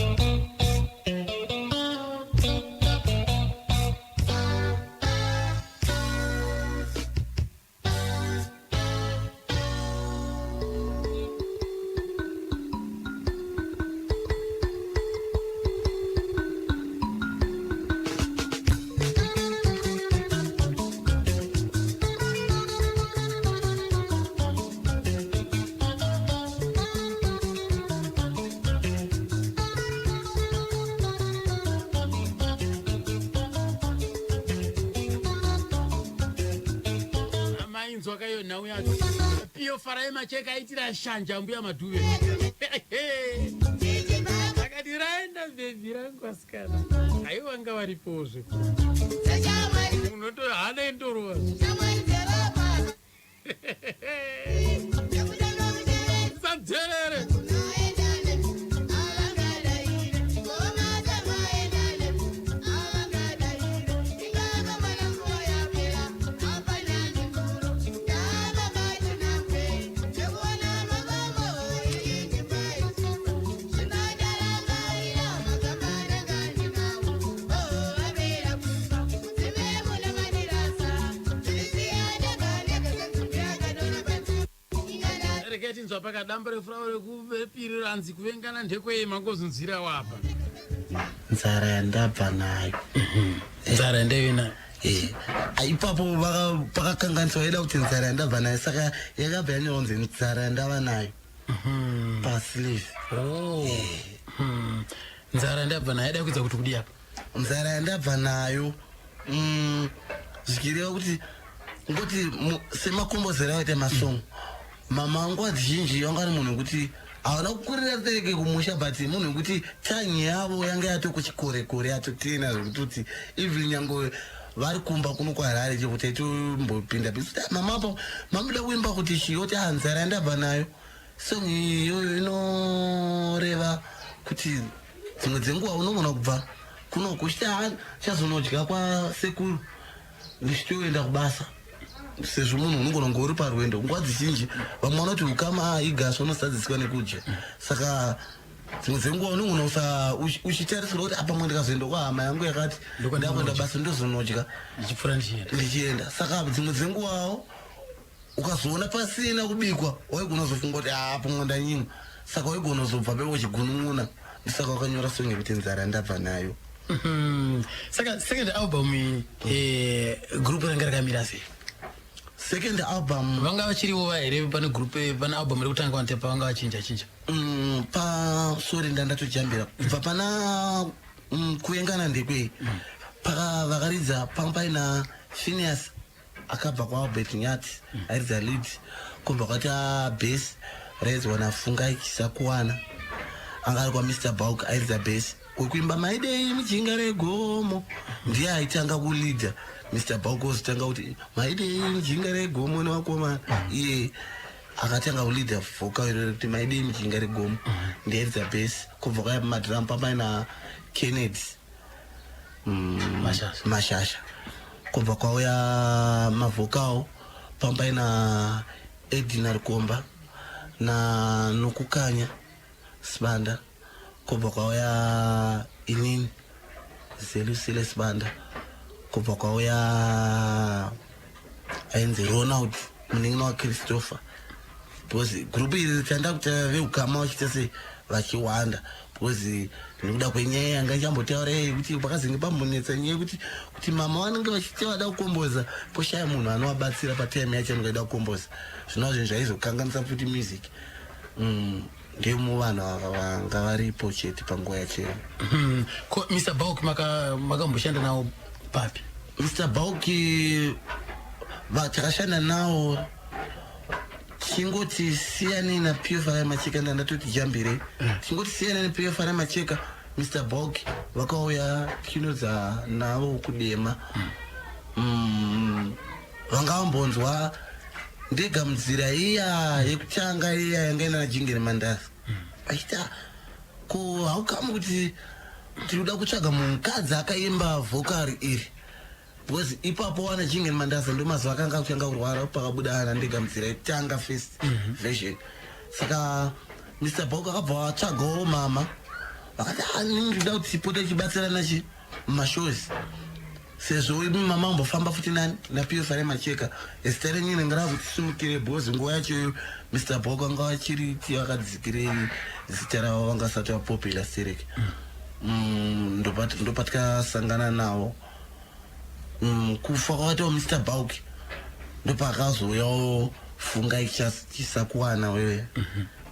Mainzwa kayo nhau yacho? Piyo Farai Macheka aitira shanja mbuya Madhuve, akati, "Raenda bhebhi rangu." Asikana aivanga varipozve, munhu hana indorova. Sadherere. Regai tinzwa pakadamba refurawo rekupiri ranzi "Kuvengana Ndekwei". Mangozunzira wapa. Nzara yandabva nayo. Nzara yandaive nayo. Eh, ipapo pakakanganiswa, vaida kuti "Nzara yandabva nayo", saka yakabva yanyorwa kunzi "Nzara yandava nayo" pasleeve. Oh. Nzara yandabva nayo yada kuedza kuti kudi apa? Nzara yandabva nayo, zvichireva kuti ngoti semakombozero aita masong, mama nguva dzizhinji vanga ari munhu wekuti havana kukurira tereke kumusha, but munhu wekuti tanyi yavo yanga yatokuchikorekore, yatotena zvekutoti even nyange vari kumba kuno kuHarare chekuti aitombopinda bisi kuti, "Ah, mama, apo mamuda kuimba kuti chiyoti, ah, nzara yandabva nayo." Song iyoyo inoreva kuti dzimwe dzenguva unogona kubva kunoku uchiti, "Ah, chazonodya kwasekuru, ndichitoenda kubasa," sezvo munhu unogona kunge uri parwendo nguva dzizhinji. Vamwe vanoti ukama, ah, igasva unosadziswa nekudya. Saka dzimwe dzenguva unogona uchitarisirwa kuti apa mwe ndikazoenda kwahama yangu yakati, ndakuenda basa, ndozonodya ndichipfuura ndichienda. Ndichienda. Saka dzimwe dzenguvawo ukazoona pasina kubikwa, waigona kuzofunga kuti, "Ah, pamwe ndanyimwa." Saka waigona kuzobva pepo uchigunun'una. Saka wakanyora song yekuti "Nzara Ndabva Nayo". Saka second album iyi, group ranga rakamira sei? Second album? Vanga vachiriwo va here pane group, pane album rekutanga vantepa vanga vachinja chinja? Pa sorry, ndandatojambira kubva pana "Kuvengana Ndekwei". Paka vakaridza panga paina Phineas akabva kwaAlbert Nyati, airidza lead. Kubva kwaita bass raidzwa naFungai Chisakuwana, anga ari kwaMr Bulk, airidza bass wekuimba "Maidei Mujinga Regomo". Ndiye aitanga kuleada, Mr Bulk ozotanga kuti "Maidei Mujinga Regomo" nevakomana. Iye akatanga kuleada vocal iroro kuti "Maidei Mujinga Regomo", ndiairidza bass. Kubva kwaya madrum papaina Kennedy Mashasha. Mashasha. Kubva kwauya mavhokawo, pambaina Edina Rikomba naNokukanya Sibanda. Kubva kwauya inini, Zelusile Sibanda. Kubva kwauya ainzi Ronald, munin'ina waChristopher, because gurupu iri tanda kuti veukama vachiita sei, vachiwanda, because nekuda kwenyaya yanga ichambotaura yekuti pakazenge pambonetsa nyaya yekuti kuti mama vanenge vachiti vada kukomboza, poshaya munhu anovabatsira patime yacho anenge aida kukomboza, zvinova zvinhu zvaizokanganisa futi music. Ndemu vanhu ava vanga varipo chete panguva yacho. Ko Mr Bauk, makamboshanda navo papi? Mr Bauki takashanda nawo, chingoti siyanei naPFR Macheka, ndandatoti jambirei, chingoti siyanei naPFR Macheka. Mr Bauki vakauya tichinodza navo kudema. Vanga vambonzwa ndega munzira iya yekutanga iya yanga ina Jingiri Mandasi, vachiti, "Ah, ko haukamu kuti tiri kuda kutsvaga mukadzi akaimba vocal iri?" Because ipapo wana Jingeni Mandasa ndo mazuva akanga akutanga kurwara pakabuda ana ndega mudzira yekutanga, first version. Saka Mr Bok akabva vatsvagawo mama, vakati, "Ah, inini ndinoda kuti tipote tichibatsirana chi mumashows, sezvo imi mama ambofamba futi nani naPFR Macheka." Zita renyu rinenge rakuti simukire, because nguva yacho Mr Bok vanga vachiri ti vakadzikirei zita ravo, vangasati vapopular stereke. Ndopatikasangana navo. Kufa kwakaitawo Mr Bauk, ndopakazouyawo Fungai Chisakuwana wewe,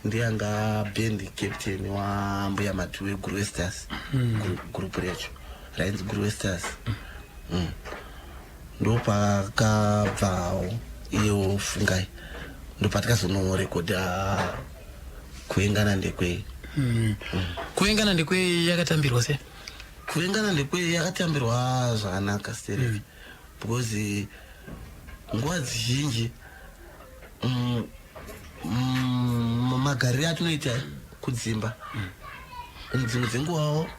ndiye anga band captain wambuya Matu weGruesters. Group racho rainzi Gruesters. Ndopakabvawo iyewo Fungai, ndopatikazonorekodha Kuengana Ndekwei. Kuengana Ndekwei yakatambirwa sei? Kuengana Ndekwei yakatambirwa zvakanaka stereki, because nguva dzizhinji magariro atinoita kudzimba, dzimwe dzenguvawo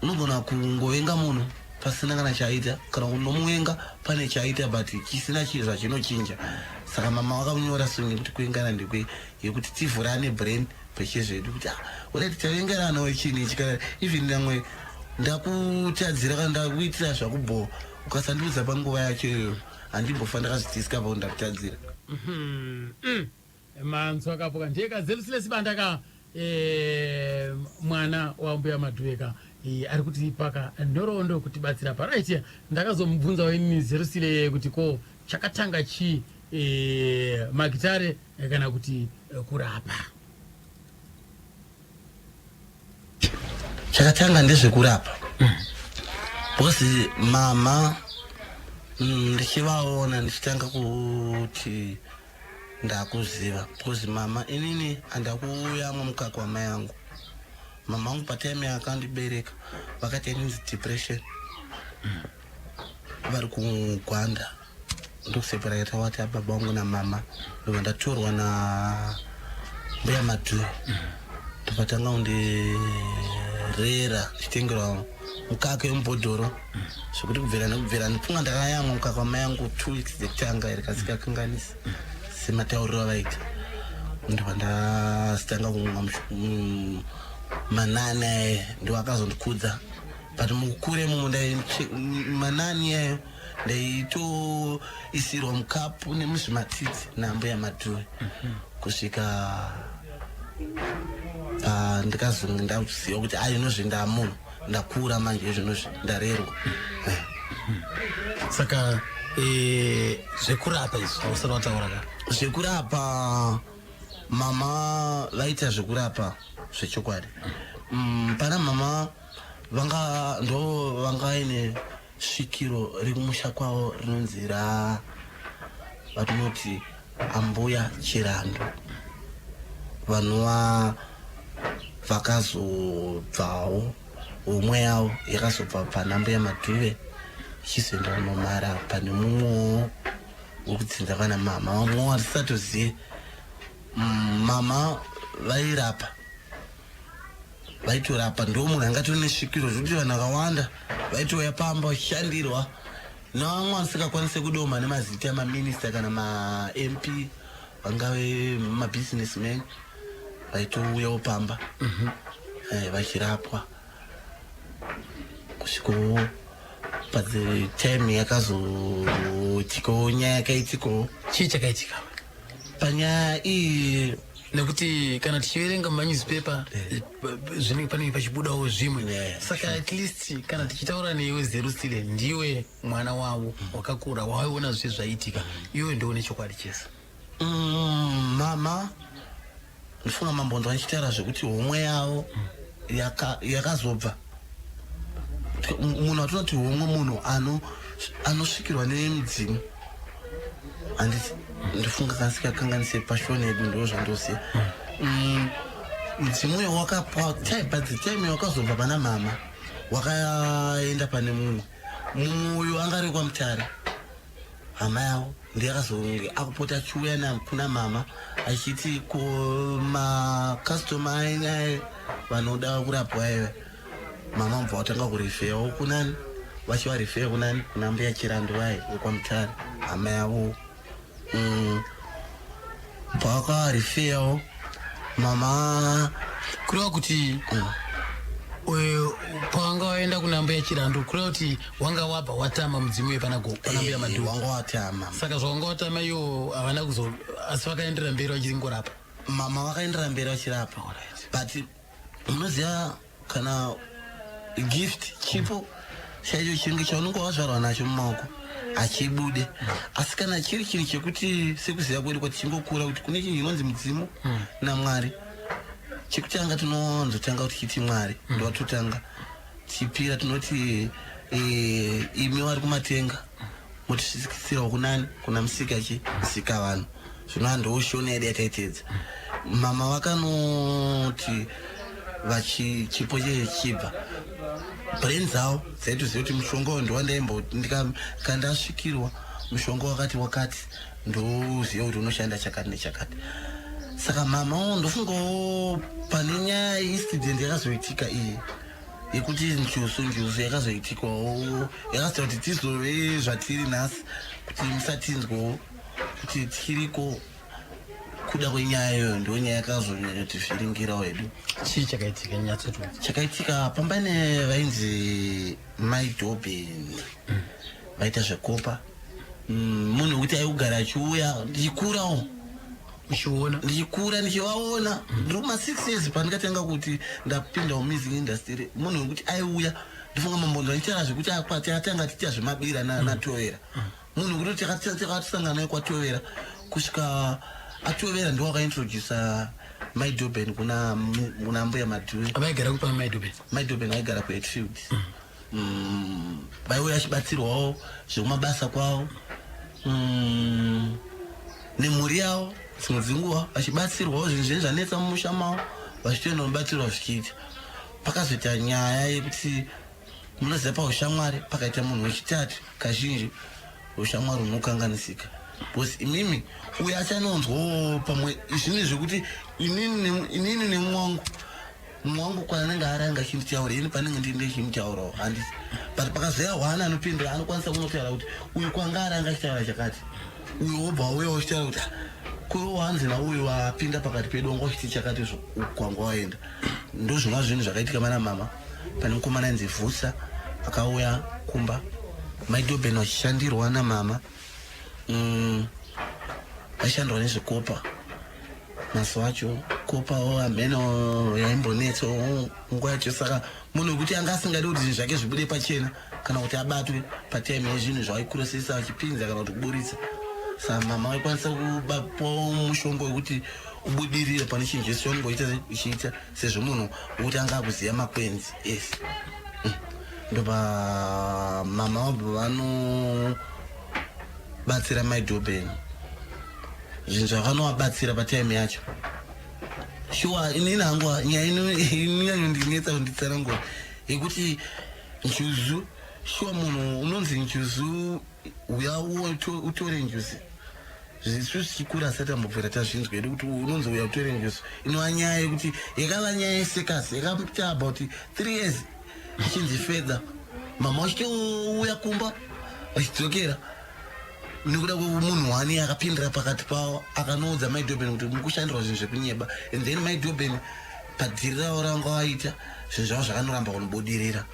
unogona kungovenga munhu pasina kana chaita, kana kunomuvenga pane chaita, but chisina chii zvachinochinja. Saka mama vakamunyora song yekuti Kuengana Ndekwei, yekuti tivhurane brain pechezvedu kuti, ah, urati tavengeranawo chinhu ichi, kana even namwe ndakutadzira kana ndakuitira zvakubhowa, ukasandiudza panguva yacho iyoyo, handimbofa ndakazvidiscover kuti ndakutadzira. Manzwa kapoka, ndiye kaZelusile Sibanda ka, mwana wambuya Madhuveka, ari kutipaka nhoroondo kutibatsira parit. Ndakazomubvunzawo inini Zelusile kuti ko chakatanga chii, magitare kana kuti kurapa? Chakatanga ndezvekurapa, because mama ndichivaona ndichitanga kuti ndakuziva, because mama inini handakuyamwa mukaka wamai angu. Mama angu patime yakandibereka vakati inonzi depression, vari kuGwanda, ndokuseparata wati ababa vangu namama. Ndobva ndatorwa na mbuya Madhuri, ndopatanga kundirera, ndichitengerwa mukaka wemubhodhoro, zvekuti kubvira nekubvira ndipfunga ndakayamwa mukaka wamai angu 2 weeks dzekutanga iri kasikakanganisi sematauriro avaita. Ndobva ndasitanga kumwa manani aye, ndo akazondikudza. But mukukura imomo manani ayo ndaitoisirwa mukapu nemuzvimatiti nambuya Madhuri, kusvika ndikazonge ndaziva kuti ai inozvi ndamunhu, ndakura manje, izvinozvi ndarerwa. Saka zvekurapa izvi ausati wataura ka? Zvekurapa, mama vaita zvekurapa zvechokwadi. Pana mama vanga ndo vanga vaine svikiro rekumusha kwavo rinonzi ra vatinoti Ambuya Chirandu, vanova vakazobvawo homwe yavo yakazobva pana mbuya Madhuve ichizoenda kunomara pane mumwewo wekudzinza kana mama vamwewo hatisatozive. Mama vairapa. Vaitorapa, ndo munhu angatori nesvikiro zvekuti vanhu vakawanda vaitouya pamba vachishandirwa nevamwe vasingakwanise kudoma nemazita emaminista kana maMP, vangave mabusinessman, vaitouyawo pamba vachirapwa kusvikawo patime yakazoitikawo nyaya yakaitikawo. Chii chakaitika? Panyaya iyi, Nekuti kana tichiverenga mumanewspaper, zvinenge panenge pachibudawo zvimwe. Saka at least kana tichitaura newe, Zerusile, ndiwe mwana wavo wakakura, waiona zvese zvaitika, iwe ndione chokwadi chese. Mama, ndifunga mambonzo vachitaura zvekuti homwe yavo yakazobva. Munhu atinoti homwe, munhu anosvikirwa nemudzimu, handiti? Ndifunga kasikakanganise pashoni yedu, ndo zvandoziva. Mudzimu uyo wakapa by the time wakazobva pana mama, wakaenda pane mumwe. Mumwe uyu anga ari kwaMutare, hama yavo, ndiye akazonge akupota achiuya kuna mama achiti kumakastoma ainaye vanoda kurapwa ive. Mama mubva watanga kurifeyawo kunani, vachivarifeya kunani? Kuna mbuya Chirando vai wekwaMutare, hama yavo. Pavakarifeyawo mama, Kureva kuti pawanga waenda kuna mbuya Chirando, kureva kuti wanga wabva watama mudzimu wepana pana mbuya Madhuku? Wanga watama. Saka zvawanga watama iwo havana kuzo, asi vakaenderera mberi vachingorapa? Mama vakaenderera mberi vachirapa, but munoziva kana gift, chipo chaicho chinge chaunenge wazvarwa nacho mumaoko hachibude. Asi kana chiri chinhu chekuti, sekuziva kwedu kwatichingokura, kuti kune chinhu chinonzi mudzimu naMwari, chekutanga tinowanzotanga kuti chiti Mwari, ndovatotanga tichipira, tinoti imi vari kumatenga, mutisvikisirawo kunani? Kuna musika chi musika vanhu. Zvinova ndoshona yedu yataitedza. Mama vakanoti vachichipo chechibva, brain dzavo dzaitoziva kuti mushonga uyu ndowandaimbo kandasvikirwa, mushonga wakati wakati, ndoziva kuti unoshanda chakati nechakati. Saka mama ndofungawo pane nyaya incident yakazoitika iyi yekuti njuzu yakazoitikawo, yakazoita kuti tizove zvatiri nhasi, kuti musatinzwawo kuti tiriko kuda kwenyaya iyoyo. Ndo nyaya yakazonyanyotivhiringirawo hedu. Chii chakaitika, nyatsotiudza. Chakaitika pamba ne vainzi Mai Dobin, vaita zvekopa. Munhu wekuti aikugara achiuya ndichikurawo. Uchiona? Ndichikura ndichivaona, ndiri kuma6 years pandikatanga kuti ndapinda mumusic industry. Munhu wekuti aiuya, ndifunga mambonzo aitaura zvekuti atanga tiita zvemabira naTovera. Munhu wekuti takatisangana naye kwaTovera, kusvika aTovera ndo wakaintrodusa Mai Doben kuna mbuya Madhuve. Vaigara kupa Mai Doben? Mai Doben vaigara kuHatfield. Vaiuya achibatsirwawo zvekumabasa kwavo nemhuri yavo, dzimwe dzenguva vachibatsirwawo zvinhu zvinenge zvanetsa mumusha mavo, vachitoenda kunobatsirwa zvichiita. Pakazoita nyaya yekuti, munoziva, paushamwari pakaita munhu wechitatu, kazhinji ushamwari hunokanganisika, because imimi uyo achanonzwawo pamwe zvinhu zvekuti inini nemumwe wangu, mumwe wangu kwananenge ari anga achinditaura, ini panenge ndiri ndechimutaurawo, handiti? But pakazoya hwana anopindura, anokwanisa kunotaura kuti uyu kwanga ari anga achitaura chakati, uyu wobva uya uchitaura kuti, "Ah, kuri wanzi nauyu wapinda pakati pedu wanga uchiti chakati kwanga waenda." Ndo zvinova zvinhu zvakaitika mana mama. Pane mukomana ainzi Vusa akauya kumba, Maidoben vachishandirwa namama. Vaishandirwa nezvekopa mazuva acho. Kopawo hameno yaimbonetsawo nguva yacho. Saka munhu wekuti anga asingadi kuti zvinhu zvake zvibude pachena kana kuti abatwe patime yezvinhu zvavaikurosesa vachipinza kana kuti kuburitsa. Saka mama vaikwanisa kubapawo mushonga wekuti ubudirire pane chinhu chese chaunenge uchiita uchiita, sezvo munhu wekuti anga akuziva makwenzi ese. Ndopa mama vabva vanobatsira Maidoben zvinhu zvavanovabatsira patime yacho. Shuwa, inini hangu nyaya inonyanyondinetsa kunditsanangura yekuti njuzu, shuwa, munhu unonzi njuzu, uya utore njuzu. Isu tichikura asati ambobvira tazvinzwa hedu kuti unonzi uya utore njuzu. Inova nyaya yekuti yakava nyaya yesekasi yakaita about 3 years ichinzi fedha. Mama vachitouya kumba vachidzokera nekuda kwemunhu wani akapindira pakati pavo, akanoudza Maidoben kuti mukushandirwa zvinhu zvekunyeba. And then Maidoben padhiri ravo ranga vaita, zvinhu zvavo zvakanoramba kunobudirira.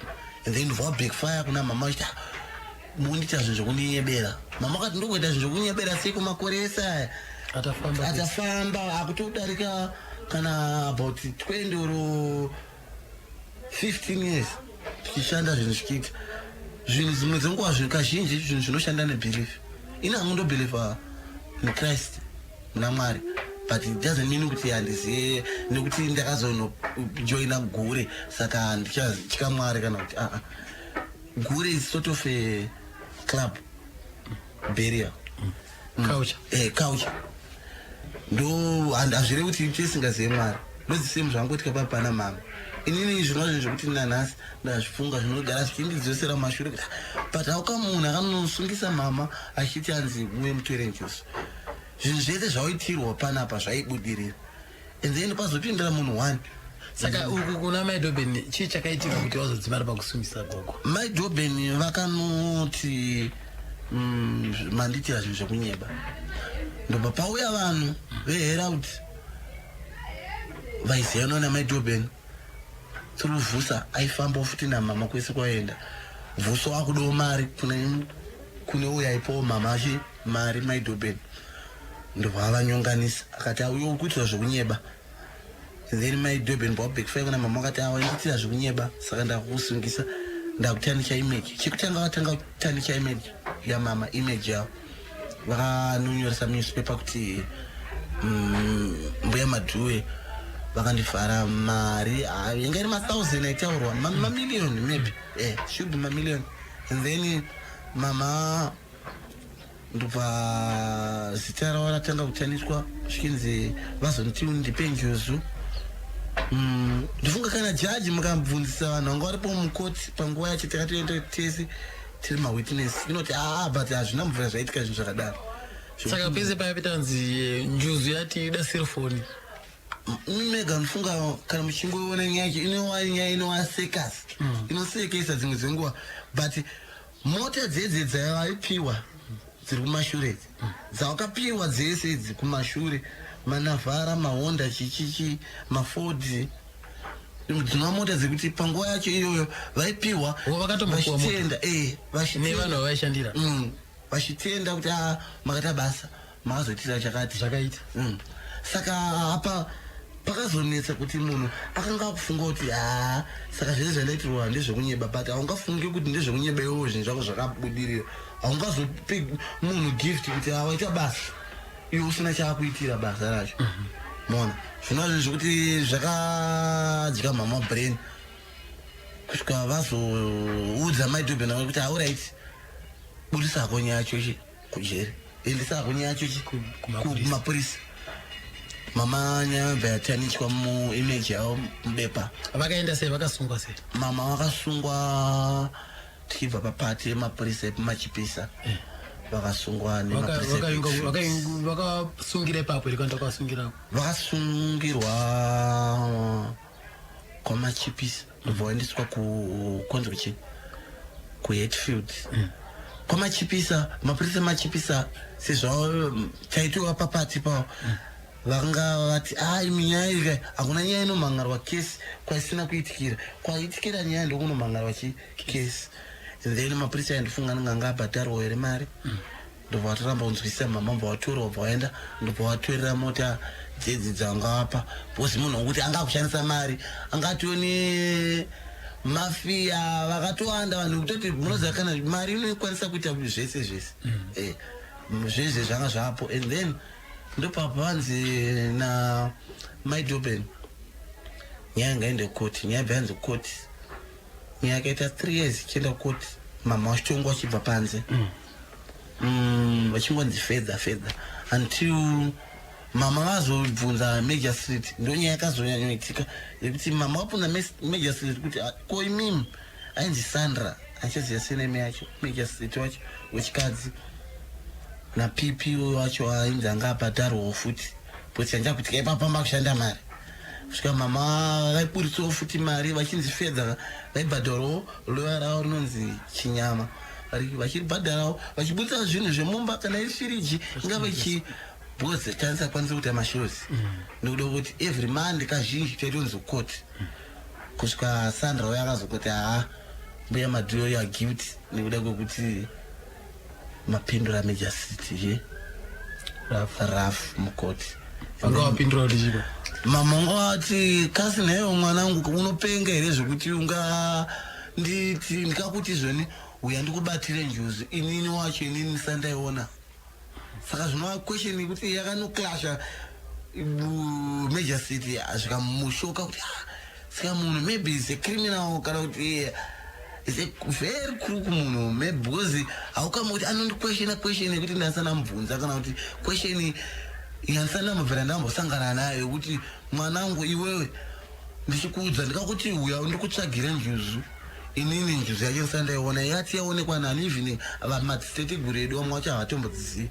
And then vabackfire kuna mama vachiti, "Ah, mundiita zvinhu zvekunyebera." Mama akati, "Ndokuita zvinhu zvekunyebera sei kumakore ese aya?" Atafamba. Atafamba akutodarika kana about 20 or 15 years tichishanda zvinhu zvichiita zvinhu. Dzimwe dzenguva zvinhu kazhinji zvinhu zvinoshanda nebelief. Ini hangu ndobelieva muChrist, muna Mwari, but it doesn't mean kuti handizive nekuti ndakazonojoina gure saka handichatya Mwari kana kuti aa. Gure is sort of a club burial. Culture. Culture ndo hazvirevi kuti tisingazive Mwari. Ndodzisemu zvangoitika papana mama. Inini zvinova zvinhu zvekuti nanhasi ndazvifunga, zvinogara zvichindidzosera mumashure kuti, "Ah, but hauka munhu akanosungisa mama achiti anzi muye mutore njuzu, zvinhu zvese zvauitirwa panapa zvaibudirira, and then pazopindira munhu one." Saka uku kuna Maidoben chii chakaitika kuti vazodzimara pakusungisa gogo? Maidoben vakanoti, mandiitira zvinhu zvekunyeba." Ndobva pauya vanhu veHerald vaizivanwa naMaidoben through Vusa, aifambawo futi namama kwese kwaenda. Vusa akudawo mari kune uyo aipawo mama achi mari, Maidoben. Ndobva avanyonganisa, akati, "Auyo uri kuitira zvekunyeba." Then Maidoben backfire kuna mama, akati, "Awa ndikuitira zvekunyeba, saka ndakusungisa, ndakutanisha image." Chekutanga vatanga kutanisha image yamama, image yavo. Vakanonyoresa munewspaper kuti Mbuya Madhuwe vakandivhara mari. Ah, yanga iri mathousand aitaurwa, mamillion maybe, should be mamillion. And then mama ndobva zita ravo ratanga kutaniswa zvichinzi vazoniti ndipe njuzu. Ndifunga kana jaji mukabvunzisa vanhu vanga varipo mukoti panguva yacho, takatoenda tese tiri mawitness, inoti aa, but hazvina mvura zvaitika zvinhu zvakadaro. Saka pese paya petanzi njuzu yati ida cellphone? Mega ndifunga kana muchingoona nyaya yacho, inova nyaya inovasekasa, inosekesa dzimwe dzenguva, but mota dzedze dzavaipiwa dziri kumashure idzi, dzavakapiwa dzese idzi kumashure, maNavara, maHonda, chichichi, maFord, dzinova mota dzekuti panguva yacho iyoyo vaipiwa. Vo vakatombopiwa mota? Vachitenda, vachitenda. Nevanhu vavaishandira? Vachitenda kuti, "Ah, makaita basa, makazoitira chakati." Zvakaita. Saka apa pakazonetsa kuti munhu akanga akufunga kuti, ha, saka zvese zvandaitirwa ndezvekunyeba. But haungafungi kuti ndezvekunyeba iwowo zvinhu zvako zvakabudirira. Haungazopi munhu gift kuti, "Ha, waita basa," iwe usina chaakuitira basa racho. Mona zvinova zvinhu zvekuti zvakadya mama brain kusvika vazoudza Maidhobhena kuti, "Alright, budisako nyaya yacho chi kujeri, endesako nyaya yacho chi Kumapurisa." Kumapurisa. Mama nyaya yabva yataniswa muimage yavo mubepa. Vakaenda sei? Vakasungwa sei? Mama vakasungwa tichibva papati yemapurisa epaMachipisa. Vakasungwa nemapurisa ePetrus. Vakasungira ipapo here kana takasungirako? Vakasungirwa kwaMachipisa, ndobva vaendeswa kwanzi kuchi kuHatfield. KwaMachipisa, mapurisa eMachipisa, sezvavo chaitiwa papati pavo, vanga vati, "Ai, minyaya iyi hakuna nyaya inomhangarwa kesi kwaisina kuitikira. Kwaitikira nyaya ndokunomhangarwa chi kesi." And then mapurisa aindifunga anenge anga abhadharwa here mari, ndobva vatoramba kunzwisisa mama, bva vatorwa, bva vaenda, ndobva vatorera mota dzedzi dzangavapa, because munhu wekuti anga akushandisa mari angatione mafia vakatowanda vanhu kutoti munoziva kana mari inokwanisa kuita zvese zvese. Zvese zvanga zvapo. And then ndopapa vanzi naMaidoben nyaya ngaende kukoti. Nyaya bva yanzi kukoti, nyaya yakaita 3 years ichienda kukoti, mama vachitongwa vachibva panze, vachingonzi fedha fedha, until mama vazobvunza magistrate. Ndo nyaya yakazonyanyoitika yekuti mama vabvunza magistrate kuti, "Ah, ko imimi," ainzi Sandra, achaziva seneme yacho, magistrate wacho wechikadzi. Napp wacho ainzi anga abhadharwawo futi, because chanja kuti kaipapamba kushanda mari, kusvika mama vaiburitsawo futi mari vachinzi fedza vaibhadharawo loya ravo rinonzi Chinyama. Vachibhadharawo, vachiburitsa zvinhu zvemumba, kana iri firiji ingave chii, because taisakwanisa kuita mashows nekuda kuti every month kazhinji taitonzi court. Kusvika Sandra uyo akazokoti, "Haa, mbuya Madhuyo, you are guilty nekuda kwekuti mapindura Major City ye raf mukoti." Vanga vapindura kuti chipa? Mama wanga vati, "Kasi nhaiwo mwanangu, unopenga here zvekuti unga nditi ndikakuti izvoni uya ndikubatire njuzu? Inini wacho inini sandaiona." Saka zvinova question yekuti yakanoclasha Major City, zvikamushoka kuti, "Ah, saka munhu maybe is a criminal kana kuti is a very crook munhu maybe," because haukama kuti anondiquestiona question yekuti ndasana mubvunza, kana kuti question yandisana mubvira ndambosangana nayo yekuti, "Mwanangu iwewe, ndichikuudza ndikakuti uya ndikutsvagire njuzu, inini njuzu yacho ndisandaiona, yati yaonekwa nani?" Even madziteteguru edu vamwe vacho havatombodzizivi.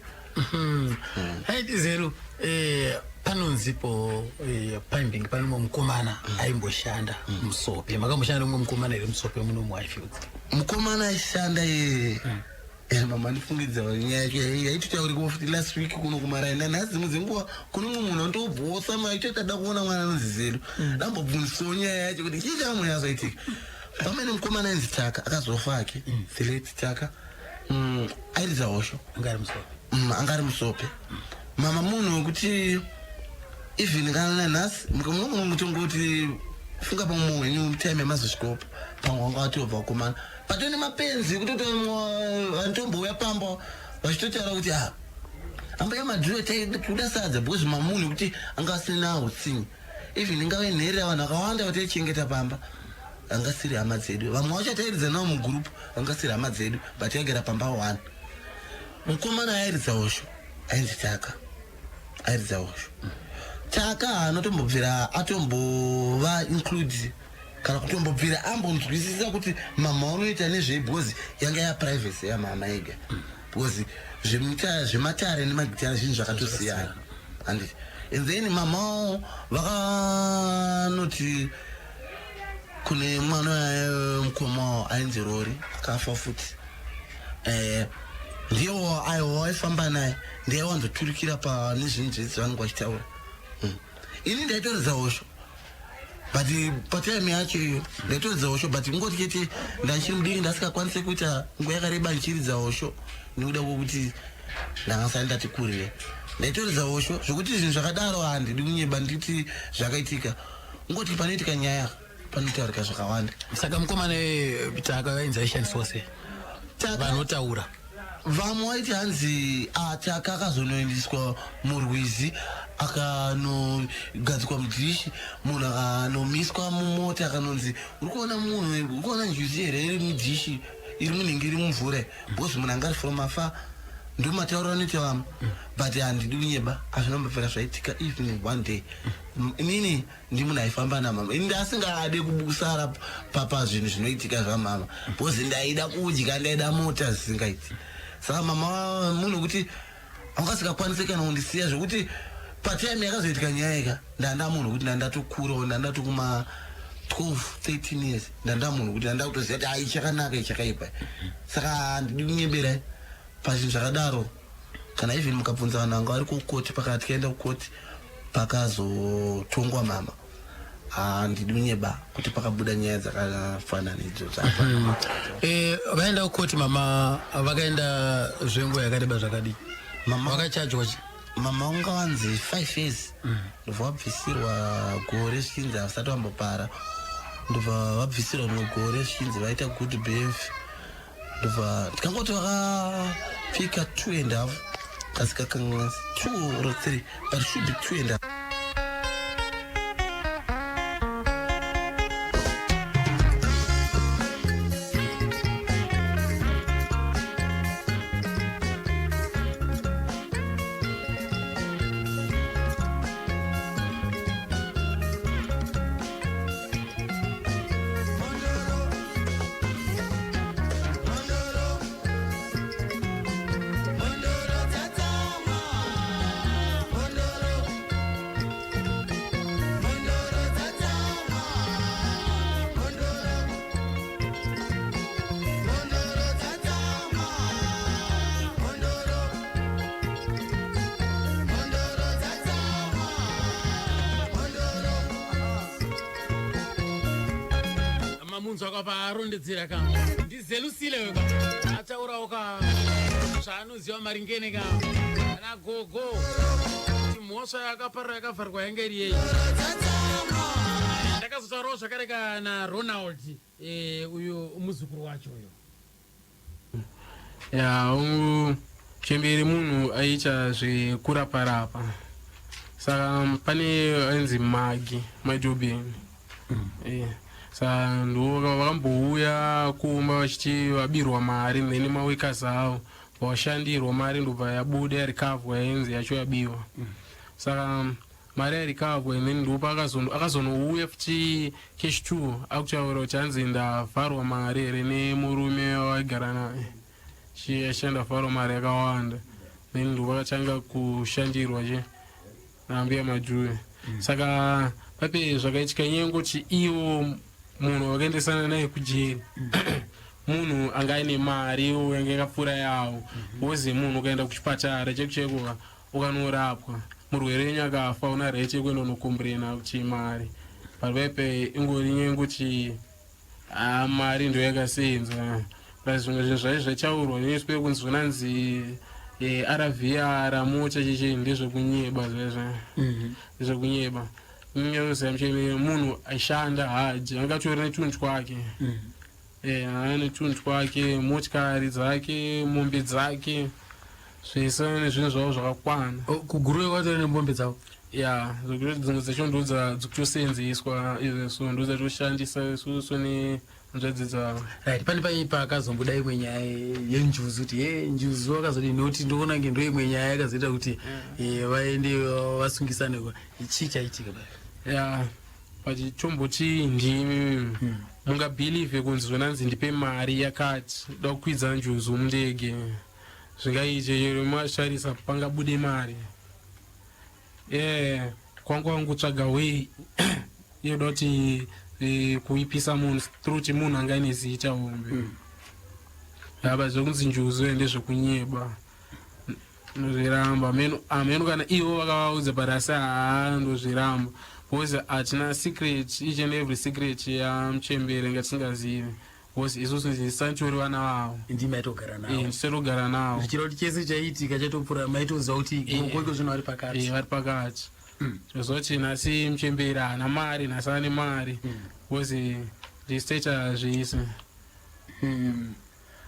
Haiti zero panonzipo paimbingi pane mumwe mukomana aimboshanda musope. Makamboshanda nemumwe mukomana here musope muno muHighfields? Mukomana aishanda iye, mama, ndifungidza nyaya yacho yaitotaurikawo futi last week kuno kumaraina. Nhasi dzimwe dzenguva kune mumwe munhu andobhosa maitoita kuona mwana anonzi Zero, ndambobvunzisawo nyaya yacho kuti chii chakambonyatsoitika pamene. Mukomana ainzi Taka, akazofa ake, the late Taka. Airidza hosho. Anga ari musope? Anga ari musope. Mama munhu wekuti even kana nanhasi munogona kutongoti funga pamwe wenyu time yamazosvikopo, pamwe wanga watobva kukomana patone mapenzi kutoti vanotombouya pamba vachitotaura kuti, "Ah, ambuya Madhuyo, kuda sadza," because mamunhu ekuti anga asina utsinye. Even ingave nherera, vanhu vakawanda vataichengeta pamba vangasiri hama dzedu. Vamwe vacho tairidza navo mugurupu vangasiri hama dzedu, but taigara pamba one. Mukomana airidza hosho ainzi Taka, airidza hosho. Taka haanotombobvira atombova include kana kutombobvira ambonzwisisa kuti mama unoita nezvei, because yanga yaprivacy yamama ega, because zvematare nemagitare zvinhu zvakatosiyana, handiti? And then mamawo vakanoti kune mwana mukoma ainzi Rori, akafa futi. Ndiye aiwa waifamba naye, ndiye wanzoturikira pane zvinhu zvese vanenge vachitaura. Ini ndaitoridza hosho, but patime yacho iyo ndaitoridza hosho, but ngoti chete ndachiri mudiki, ndasikakwanisi kuita nguva yakareba ndichiridza hosho nekuda kwokuti ndangasati ndati kurire. Ndaitoridza hosho zvokuti zvinhu zvakadaro handidi kunyeba nditi zvakaitika. Ngoti panoitika nyaya panotaurika zvakawanda. Saka mukomana Taka vainzi aishandiswa sei? Vanotaura. Vamwe vaiti hanzi Ataka akazonoendeswa murwizi, akanogadzikwa mudhishi, munhu akanomiswa mumota, akanonzi, "Uri kuona munhu, uri kuona njuzi here iri mudhishi, iri munhingi, iri mumvura?" Because munhu anga ari from afar. Ndo matauriro anoita vamwe, but handidi kunyeba, hazvinombopera zvaitika even one day. Inini ndi munhu aifamba namama. Ini ndasingade kusara pazvinhu zvinoitika zvamama, because ndaida kudya, ndaida mota zvisingaiti. Saka mama munhu wekuti angasingakwanisi kana kundisiya, zvokuti patime yakazoitika nyaya ika, ndanda munhu wekuti ndandatokurawo, ndandatokuma 12 13 years, ndanda munhu wekuti ndanda kutoziva kuti ai chakanaka, ichakaipa. Saka handidi kunyebera pazvinhu zvakadaro. Kana even mukabvunza vanhu vanga vari kukoti, pakati kaenda kukoti pakazotongwa mama, handidi kunyeba kuti pakabuda nyaya dzakafanana idzodzo. Vaenda kukoti mama, vakaenda zvenguva yakareba zvakadii? Mama Vakachajwa chi? Mama vanga vanzi 5 years, ndobva vabvisirwa gore zvichinzi havasati vambopara, ndobva vabvisirwa rimwe gore zvichinzi vaita good behavior, ndobva ndikangoti vakapika 2.5, kasi kakanganisi 2 or 3, but it should be two and a half. Mondoro, Mondoro, Mondoro, tata. Manzwa ka paarondedzera ka ndizelusile ka ataurawo ka zvaanoziva maringene ka ana gogo kuti mhosva yakaparira yakavharwa yanga iri yei. Ndakazotaurawo zvakare ka naRonald, uyu muzukuru wacho uyu. Ya, ungu chembere munhu aiita zvekuraparapa, saka pane ainzi Magi Majobeni. Saka ndo vakambouya kumba vachiti vabirwa mari, then maworkers avo vashandirwa mari, ndobva yabuda yarikavhwa, yainzi yacho yabiwa. Saka mari yarikavhwa, and then ndopa akazonouya futi cash two, akutaura kuti hanzi ndavharwa mari here nemurume waigara naye, achindavharwa mari yakawanda. Then ndovakatanga kushandirwa che nambuya Madhuve. Saka pape zvakaitika nyaya yekuti iwo munhu wakaendesana naye kujeri, munhu anga aine mari iwo yanga yakapfuura yawo, wozi munhu ukaenda kuchipatara cheko cheko ukanorapwa, murwere wenyu akafa, una right yekuenda unokomburena kuti mari. But paipe ingori nyaya yekuti ha, mari ndo yakasenza, plus zvimwe zvinhu zvai zvachaurwa newspaper kunzi zvinanzi RVR mota chichi, ndezvekunyeba zvezvo, ndezvekunyeba. Unyazoziva muchemere munhu aishanda haji angatori netunhu twake. Ane tunhu twake, motikari dzake, mombe dzake, zvese nezvinhu zvavo zvakakwana. Kuguruve kwatori nemombe dzavo? Ya, zvekuti dzimwe dzacho ndo dzikutosenzeswa izveso, ndo dzatoshandisa isusu nehanzvadzi dzavo. Right, pane pai pakazombuda imwe nyaya yenjuzu, kuti ye njuzu wakazodini, nokuti ndoona kunge ndo imwe nyaya yakazoita kuti vaende vasungisane. Chii chaitika pa? Ya, but chomboti ndimi mungabhilivhe kunzi zvonanzi ndipe mari yakati da kukwidza njuzu mundege? Zvingaite chero masharisa pangabude mari ye kwangu wangutsvaga way yoda kuti kuipisa munhu through kuti munhu anga aine zita hombe. Apa zvekunzi njuzu ndezvekunyeba, ndozviramba. Ameno kana ivo vakavaudza, but asi haa, ndozviramba because hatina secret, each and every secret yamuchembere ngatisingazivi, because isusu ndisantori vana vavo. Ndimi maitogara navo? Ndisatogara navo. Zvichireva kuti chese chaiitika chatopfuura maitoziva kuti gogo iko zvino vari pakati? Vari pakati. Toziva kuti nhasi muchembere haana mari, nhasi ane mari, because ndisitoita zvese.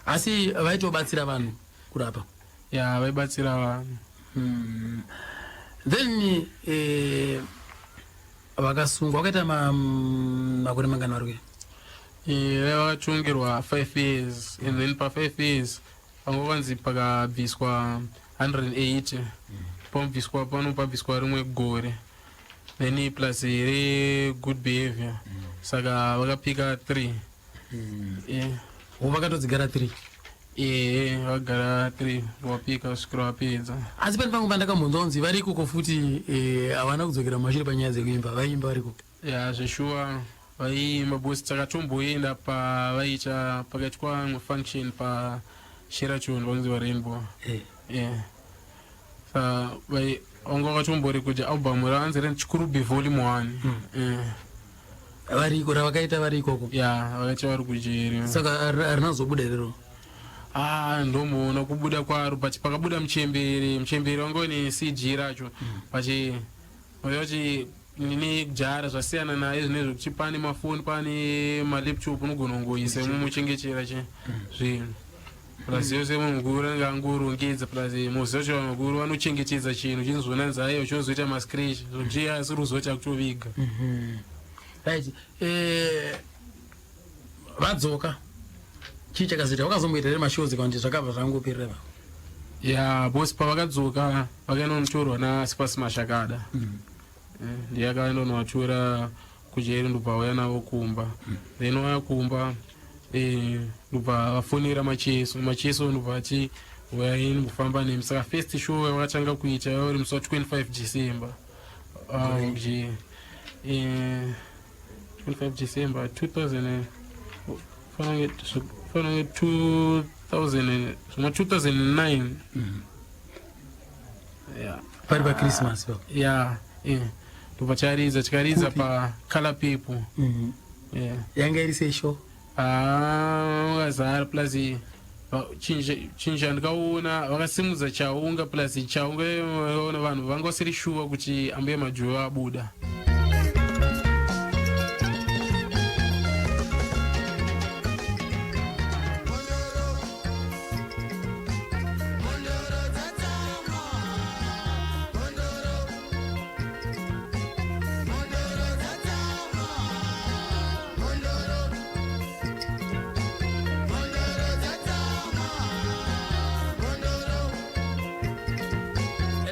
Asi vaitobatsira vanhu kurapa? Ya, vaibatsira vanhu. Then vakasungwa vakaita makore mangani vari kuya? Vakatongerwa 5 years, and then pa5 years panga kwanzi pakabviswa 180, pamubviswa pano pabviswa rimwe gore, then plus regood behavior, saka vakapika 3. Yeah. O, vakatodzigara 3? Ehe, vagara 3, wapika kusvikira wapedza. Asi pane pamwe pandakambonzwa kunzi vari ikoko futi havana kudzokera mumashure panyaya dzekuimba, vaiimba variko? Ya, zveshuwa vaiimba, because takatomboenda pavaiita, pakaitwa function paSheraton vanonzi vaRainbow. Yeah, sa vanga vakatomborekodha album ravanzi renchikurubi volume 1. Yeah. Variko ravakaita vari ikoko? Ya, vakaita vari kujeri. Saka harina kuzobuda irero? Ah, ndomuona kubuda kwaro, but pakabuda muchembere, muchembere wanga une CD racho pachi kuti nekujara zvasiyana naye zvine zvekuti pane mafoni, pane malaptop, unogona kungoisa imomo uchengetera che zvinhu, plus yose munhu mukuru anenge angorongedza, plus muziva kuti vanhu vakuru vanochengetedza chinhu chinozonanzi aiwa chinozoita mascratch, zvokuti asiri kuzoti akutoviga. Right, vadzoka, chii chakazoita? Vakazomboita here mashows kana kuti zvakabva zvangoperera pa? Ya, bosi, pavakadzoka vakaenda naSipas Mashakada. Ndiye akaenda unovatora kujeri, ndobva auya navo kumba. Then waya kumba, ndobva vafonera Macheso. Macheso ndobva ati uyai ndimbofamba nemi. Saka first show yavakatanga kuita yauri musi wa25 December, 25 December 2000, fanange 2000, zvima 2009, yeah. Pari paChristmas pa? Ya, ndobva taridza, tikaridza Kupi? Pa Color People. Yeah. Yanga iri sei show? Ah, vakazara plus chinhu chandikaona vakasimudza chaunga plus chaunga vakaona vanhu vanga vasiri shuwa kuti ambuya madhuve vabuda.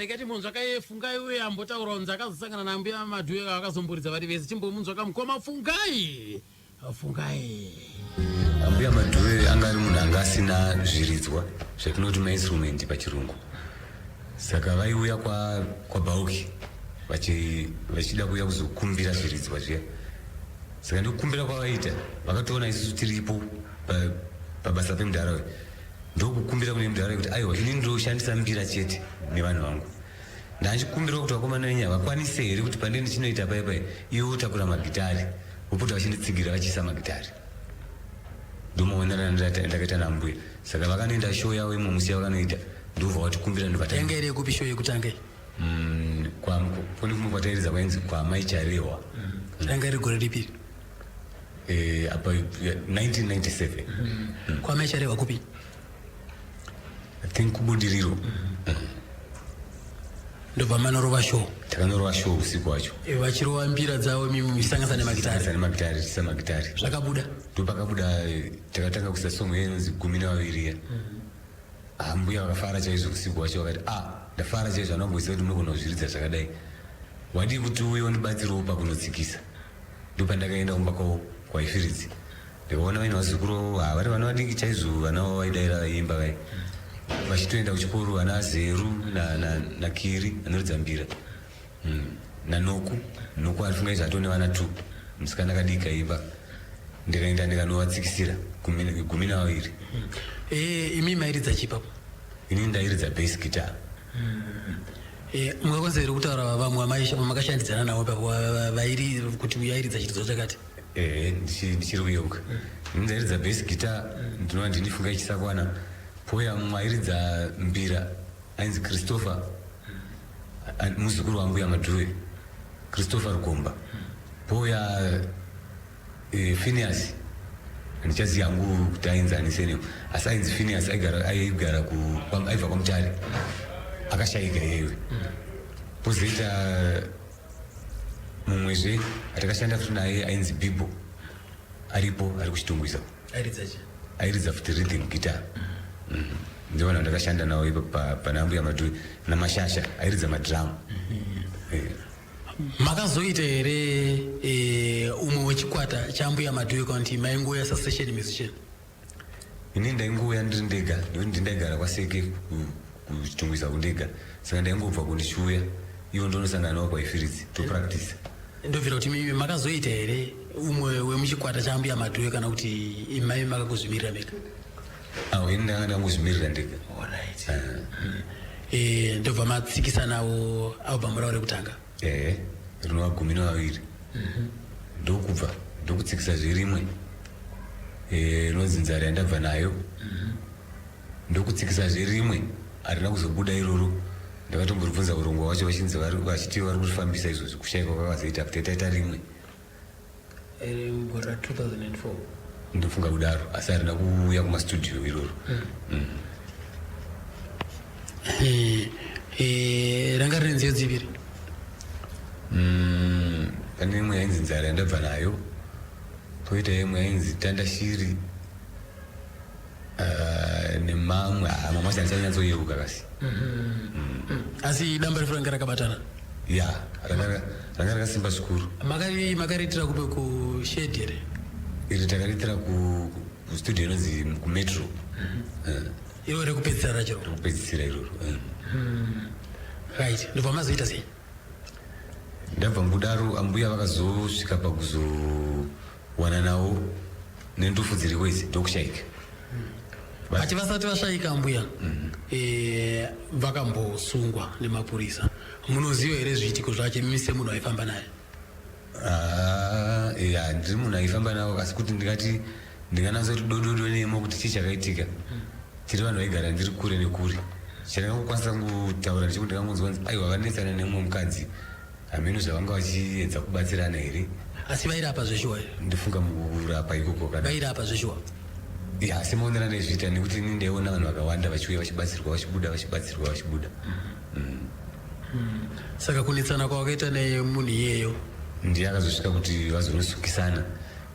Rega timbonzwa kaye Fungai uye ambotaura kunzi akazosangana nambuya Madhuve vakazomboridza vari vese. Chimbomunzwa kamukoma Fungai. Fungai. Ambuya Madhuve anga ari munhu anga asina zviridzwa zvatinoti mainstrument pachirungu, saka vaiuya kwabauki vachida kuuya kuzokumbira zviridzwa zviya. Saka ndikukumbira kwavaita, vakatoona isusu tiripo pabasa pemudhara uyu, ndokukumbira kune mudhara kuti aiwa, ini ndoshandisa mbira chete nevanhu vangu. Ndachikumbira kuti vakomana venyu havakwanise here kuti pandee ndichinoita pai pai, iwe utakura magitari, vopota vachinditsigira vachiisa magitari. Ndomaonera ndakaita nambuya. Saka vakanoenda show yavo imo musi yavakanoita, ndobva watikumbira, ndobva Yanga iri yekupi show yekutanga iyi? Kune kumwe kwatairidza kwainzi kwamai Charehwa. Yanga iri gore ripi? Apa 1997. Kwamai Charehwa kupi? I think kuBudiriro. Ndobva manorova show? Takanorova show usiku wacho. Vachirova mbira dzavo, mimi muchisanganisa nemagitari? Nemagitari, tichisa magitari. Zvakabuda? Ndopakabuda. Takatanga kuisa song iya inonzi 12 iya. Ah, mbuya vakafara chaizvo usiku wacho, vakati, "A, ndafara chaizvo, anamboziva kuti munogona kuzviridza zvakadai. Wadii kuti uye undibatsirewo pakunotsikisa?" Ndopandakaenda kumba kwavo kwaifiridzi, ndikaona vaine vazukuru, vari vana vadiki chaizvo, vana vavo vaidaira vaiimba vai vachitoenda kuchikoro, vana Zeru naKiri anoridza mbira, naNoku. Noku arifunga izvo atone vana two, musikana kadiki aimba. Ndikaenda ndikanovatsikisira 12. Imi mairidza chipapo? Ini ndairidza bass guitar. Mungakwanisa here kutaura vamwe vamakashandidzana navo papo vairi kuti uyu airidza chiridzo chakati? Ehe, ndichiri kuyeuka. Ini ndairidza bass guitar, ndinova ndini Fungai Chisakwana. Pouya mumwe airidza mbira ainzi Christopher, muzukuru wambuya Madhuve, Christopher Rugomba. Pouya Phineas, handichaziva hangu kuti ainzi ani seneo, asi ainzi Phineas, aigara aibva kwaMutare, akashayika iyewe. Pozoita mumwezve atakashanda futi naye ainzi Bibo, aripo, ari kuChitungwiza. Airidza chi? Airidza futi rhythm guitar. Ndivo vanhu vandakashanda navo ipo pana ambuya Madhuve, naMashasha airidza madhiramu. Makazoita here umwe wechikwata chambuya Madhuve, kana kuti maingoya session musician? Ini ndaingouya ndiri ndega nekuti ndaigara kwaSeke kuChitungwiza kundega, saka ndaingobva kundichiuya ivo ndonosangana navo kwaifiridzi topractice. Ndobvira kuti mimi makazoita here umwe wemuchikwata chambuya Madhuve, kana kuti imai makangozvimirira mega? Awo, ini ndanga ndangozvimirira ndega. Alright. Ndobva matsikisa nawo album ravo rekutanga? Ehe, rinova 12. Ndokubva ndokutsikisa zverimwe rinonzi Nzara Yandabva Nayo. Ndokutsikisa zverimwe, harina kuzobuda iroro. Ndakatomboribvunza urongwa wacho, vachinzi vachiti vari kurifambisa izvozvi. Kushayikwa kwakazoita kuti taita rimwe. Gore ra2004? Ndofunga kudaro, asi harina kuuya kumastudio iroro. Ranga rine nziyo dziviri? Pane imwe yainzi Nzara Yandabva Nayo, poita imwe yainzi Tanda Shiri, nemamwe. Ah, mamwe acho handichanyatsoyeuka kasi. Asi damba refu ranga rakabatana? Ya, ranga rakasimba zvikuru. Makariitira kupe, kushed here? Iri takariitira kustudio inonzi kuMetro. Iro rekupedzisira racho? Rekupedzisira iroro. Right, ndobva mazoita sei? Ndabva mukudaro, ambuya vakazosvika pakuzowana nawo nendufu dziriko idzi, ndokushayika. Vati vasati vashayika mbuya, vakambosungwa nemapurisa. Munoziva here zviitiko zvacho mimi semunhu aifamba naye? Ah, ya, ndiri munhu aifamba navo, asi kuti ndingati Ndinganatsa kuti dododo nemo kuti chii chakaitika. Tiri vanhu vaigara ndiri kure nekure. Chandingangokwanisa kutaura ndechekuti ndakangonzwa kunzi aiwa vanetsana nemumwe mukadzi. Hameno zvavanga vachiedza kubatsirana here. Asi vairapa zveshuwa here? Ndofunga mukurapa ikoko kana. Vairapa zveshuwa? Ya, semaonero andaizviita nekuti ini ndaiona vanhu vakawanda vachiuya vachibatsirwa vachibuda vachibatsirwa vachibuda. Saka kunetsana kwawakaita nemunhu iyeyo? Ndiye akazosvika kuti vazonosukisana.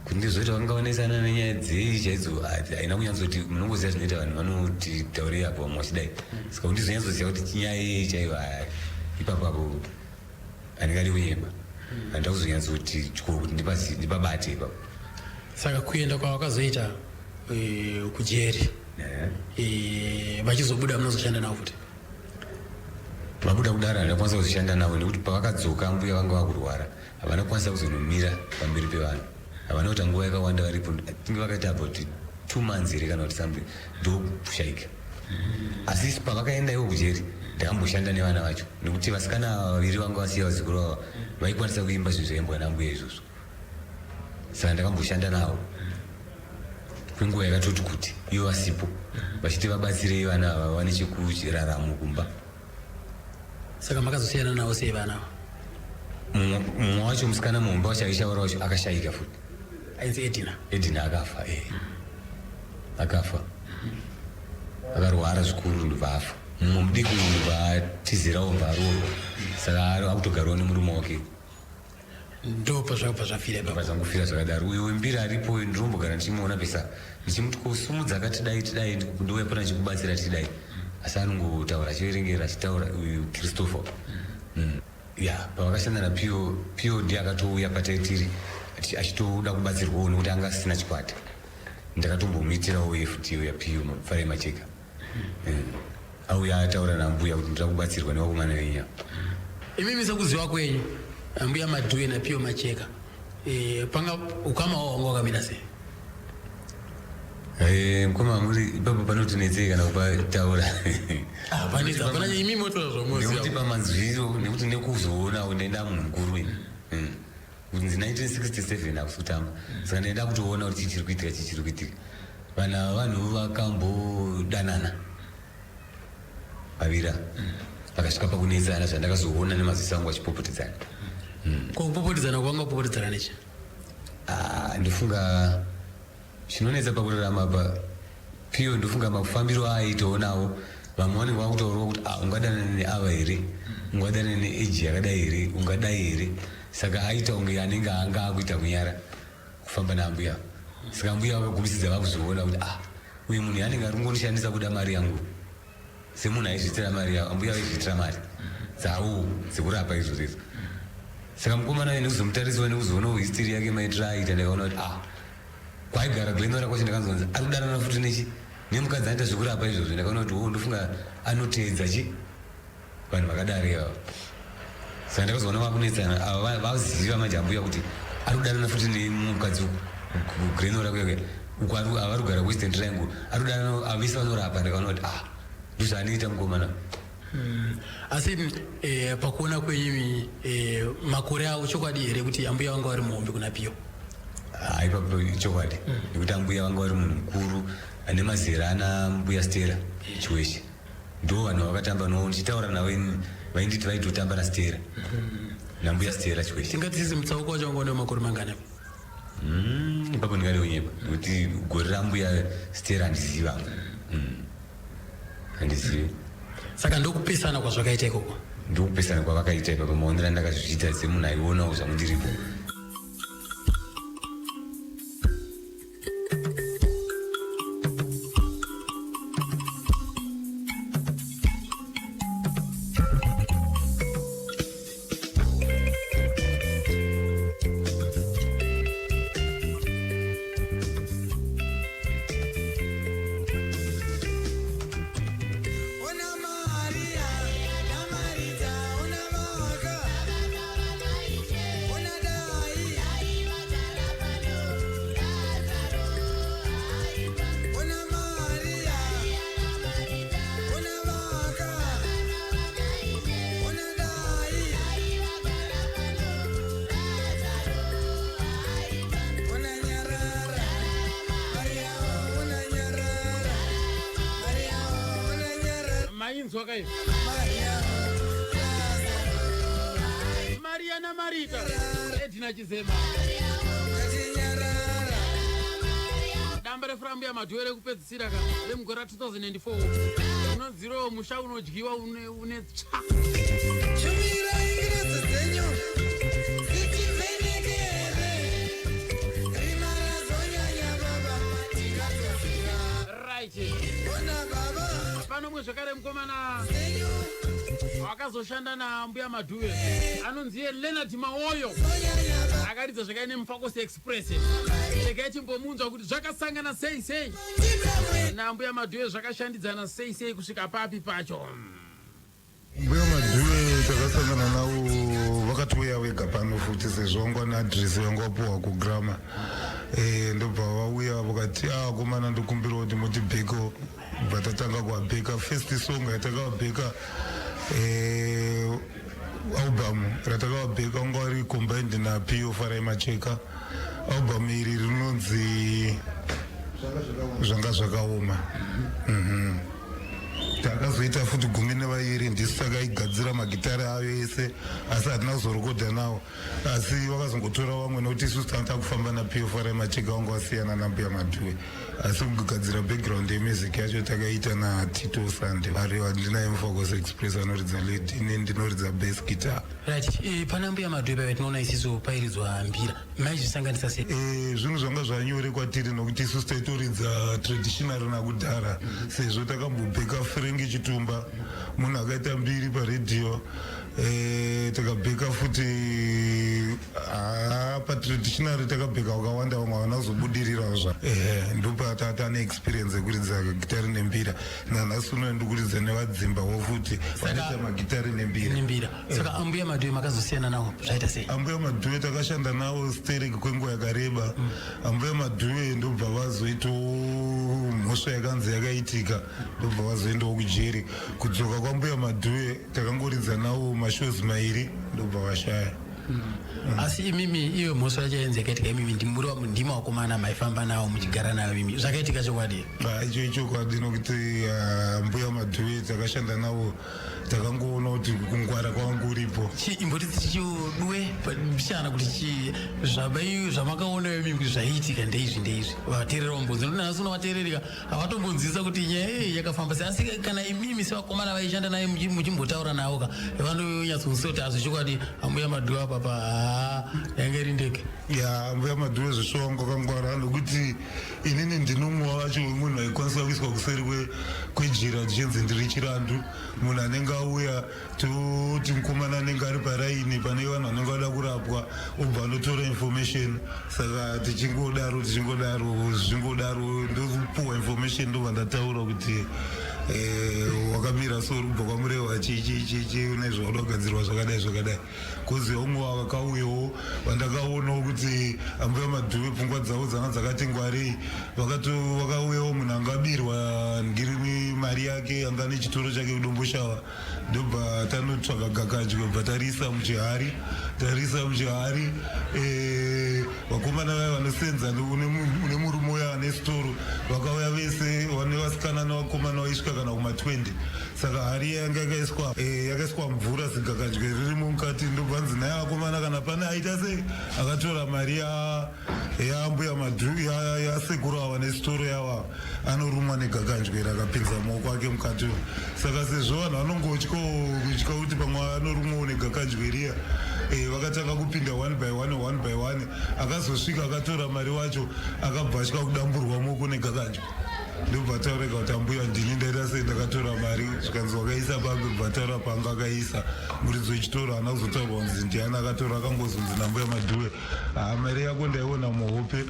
Kuti ndizoti vanga vanetsana nenyaya dzei chaidzo haina kunyatsoti munongoziva zvinoita vanhu vanoti taurei apo vamwe vachidai. Saka kuti ndizonyatsoziva kuti nyaya yei chaiyo haa ipapo apo handingadi kunyeba. Handina kuzonyatsoti tyo kuti ndipabate ipapo. Saka kuenda kwawakazoita kujeri vachizobuda munozoshanda navo futi? Vabuda kudaro handina kukwanisa kuzoshanda navo nekuti pavakadzoka mbuya vanga vakurwara havana kukwanisa kuzonomira pamberi pevanhu. Havana kuita nguva yakawanda varipo tinge vakaita about 2 months here kana kuti something ndokushaika. Asi isu pavakaenda ivo kujeri ndakamboshanda nevana vacho nekuti vasikana ava vaviri vanga vasiya vazukuru vava vaikwanisa kuimba zvinhu zvaimbwa nambuya izvozvo. Saka ndakamboshanda navo kwenguva yakatoti kuti ivo vasipo vachiti vabatsirei vana ava vawane chekuraramo kumba. Saka makazosiyana navo sei vana ava? Mumwe wacho musikana muhombe wacho aishaura wacho akashaika futi. Ainzi Edina? Edina akafa, eh. Akafa. Akarwara zvikuru ndobva afa. Mumwe mudiki uyu ndobva atizirawo ndobva aroorwa. Saka akutogarawo nemurume wake. Ndopazvakabva zvafira ipapo. Ndopazvangofira zvakadaro. Uyo wembira aripo uyu ndinombogara ndichimuona pesa ndichimuti ko sumudza akatidai tidai ndouya pano ndichikubatsira tidai. Asi anongotaura achiverengera achitaura uyu Christopher. Ya pavakashanda naPio, Pio ndiye akatouya pataitiri achitoda kubatsirwawo nekuti anga asina chikwata. Ndakatombomuitirawo iye futi iyo yaPio Farai Macheka. Auya ataura nambuya kuti ndoda kubatsirwa nevakomana venyu ava. Imimi sekuziva kwenyu mbuya Madhuve naPio Macheka panga ukama hwavo hwanga hwakamira sei? Mukoma muri ipapo panotinetsei kana kupataura. Hapana, hapana, imi motora zvamunoziva. Nekuti pamanzwiro nekuti nekuzoonawo ndaenda munhu mukuru ini. Kunzi 1967 hakusi kutamba. Saka ndaenda kutoona kuti chii chiri kuitika chii chiri kuitika. Vanhu ava vanhu vakambodanana vavira vakasvika pakunetsana zvandakazoona nemaziso angu vachipopotedzana. Ko kupopotedzana kwanga kupopotedzana nechi? Ah, ndofunga chinonetsa pakurarama apa Pio ndofunga mafambiro aaitoonawo vamwe vanenge vakutaurawo kuti ah, ungadanana neava here ungadanana neage yakadai here ungadai here saka aita kunge anenge anga akuita kunyara kufamba naambuya saka ambuya vakagumisidza vakuzoona kuti ah uyu munhu anenge ari kungondishandisa kuda mari yangu semunhu aizviitira mari yavo ambuya vaizviitira mari dzavo dzekurapa izvozvo izvo saka mukomana uyu nekuzomutarisa nekuzoonawo history yake maitiro aaita ndakaona kuti ah kwaigara Glenora kwacho ndakanzwa kunzi ari kudanana futi nechi nemukadzi anoita zvekurapa izvozvo ndakaona kuti oh ndofunga anoteedza chi vanhu vakadaro ivava saka ndakazoona vakunetsana ava vaziva manje ambuya kuti ari kudanana futi nemukadzi uku kuGlenora kuya kuya uku avari kugara kuwestern triangle ari kudanana avese vanorapa ndakaona kuti ah ndozvaanoita mukomana. Asi pakuona kwenyu makore avo chokwadi here kuti ambuya vanga vari muhombe kuna Pio? Ipapo chokwadi nekuti ambuya vanga vari munhu mukuru ane mazera ana mbuya Stella Chiweshe ndo vanhu vakatamba navo ndichitaura navo ini vainditi vaitotamba naStella nambuya Stella Chiweshe. Tingati sisi mutsauko wacho wanga une makore mangani apa? Ipapo ndingade kunyepa nekuti gore rambuya Stella handizivi hangu. Handizivi. Saka ndokupesana kwazvakaita ikoko? Ndokupesana kwavakaita ipapo maonero andakazviita semunhu aionawo zvangu ndiripo. Inzwa kai Maria naMarita, Edina Chizema. Damba refurambuya Madhuwe rekupedzisira ka remugore ra2004 unonzirowo musha unodyiwa une tsva. Shumira ingirezi dzenyu dzitivhenekere, rima razonyanya baba, tikatofira. Right. Ona baba. Pano mwe zvakare mukomana dzenyu wakazoshanda naMbuya Madhuve anonzi iye Leonard Maoyo, akaridza zvakaine Mufakose Express. Regai timbomunzwa kuti zvakasangana sei sei naMbuya Madhuve, zvakashandidzana sei sei, kusvika papi pacho. Mbuya Madhuve takasangana navo, vakatouya vega pano futi sezvo vanga neadhiresi vanga vapuhwa kugrama. Ndobva vauya vakati, "A komana, ndokumbirawo kuti mutibheko." Bva tatanga kuvabheka. First song yatakavabheka, album ratakavabheka wanga vari combined naPio Farai Macheka. Album iri rinonzi Zvanga Zvakaoma. Takazoita futi 12, ndisu takaigadzira magitare ayo ese, asi hatina kuzorokodha nawo, asi vakazongotora vamwe nokuti isusu tanga takufamba naPio Farai Macheka, vanga vasiyana naMbuya Madhuve. Asi kugadzira background yemusic yacho takaita naTito Sande, vari vandinaye Mufakose Express, anoridza lead, ini ndinoridza bass guitar. Right, pana Mbuya Madhuve paiva tinoona isisu pairidzwa mbira, maizvisanganisa sei? Zvinhu zvanga zvanyore kwatiri nokuti isusu taitoridza traditional nakudhara, sezvo takambobheka Frank Chitumba, munhu akaita mbiri paredhiyo. Takabheka futi patraditional, takabheka vakawanda, vamwe havana kuzobudirirawo zva. Ehe, ndopatata experience yekuridza gitari nembira. Nanhasi uno ndikuridza nevadzimbawo futi vanoita magitari nembira. Nembira. Saka Ambuya Madhuve makazosiyana navo zvaita sei? Ambuya Madhuve takashanda navo sterek kwenguva yakareba. Ambuya Madhuve ndobva vazoitawo mhosva yakanzi yakaitika, ndobva vazoendawo kujeri. Kudzoka kwaMbuya Madhuve takangoridza navo mashows mairi, ndobva vashaya. Asi imimi, iyo mhosva yacho yainzi yakaitika, imimi ndimuri ndima wakomana maifamba navo, muchigara navo imimi, zvakaitika chokwadi? Ah, icho ichokwadi nokuti Mbuya Madhuve takashanda navo, takangoona kuti kungwara kwanga uripo. Imboti tichiduwe mbichana kuti chi zvabai zvamakaona imimi kuti zvaiitika ndeizvi ndeizvi, vateerera vambonzi, nokuti nhasi uno vateererika havatombonzwisa kuti nyaya iyi yakafamba sei. Asi kana imimi sevakomana vaishanda naye muchimbotaura navo ka, vanonyatsonzwisa kuti hazvo chokwadi Ambuya Madhuve apapa haa yanga iri ndege. Ya, Mbuya Madhuve zvisvo wangu akangwara nokuti inini ndinomwe wacho wemunhu aikwanisa kuiswa kuseri kwejira ndichinzi ndiri chirandu. Munhu anenge auya, toti mukomana anenge ari paraini pane vanhu vanenge vada kurapwa, obva anotora information. Saka tichingodaro, tichingodaro, zvichingodaro, ndopuwa information, ndobva ndataura kuti wakamira so, uri kubva kwaMurewa, chii chii chii chii, une zvauda kugadzirwa zvakadai zvakadai. Kozi umwe wakauyawo vandakaonawo kuti Ambuya Madhuve pfungwa dzavo dzanga dzakati ngwarei, vakauyawo munhu angabirwa ngiri mari yake, anga nechitoro chake kuDomboshava. Ndobva tanotsvaga gakadyo, bva tarisa muchihari, tarisa muchihari. Vakomana vaya vanosenza une murume uya ane sitoro vakauya vese, vane vasikana nevakomana vaisvika kana kuma20. Saka hari yanga yakaiswa yakaiswa mvura, zigakadyo ririmo mukati. Ndobva nzi naye, "Vakomana, kana pane aita sei akatora mari yaMbuya Madhu, yasekuru ava nesitoro yava, anorumwa negakanjwe rakapinza maoko ake mukati umu." Saka sezvo vanhu vanongotyawo kutya kuti pamwe anorumwawo negakanjwe riya, vakatanga kupinda one by one, one by one. Akazosvika akatora mari wacho akabva atya kudamburwa maoko negakanjwe. Ndobva taureka kuti, "Ambuya, ndini ndaita sei, ndakatora mari." Zvikanzi, "Wakaisa papi?" Bva taura panga akaisa. Muridzi wechitoro haana kuzotaurwa kunzi ndiani akatora, akangozonzi naMbuya Madhuve, "Ha, mari yako ndaiona muhope,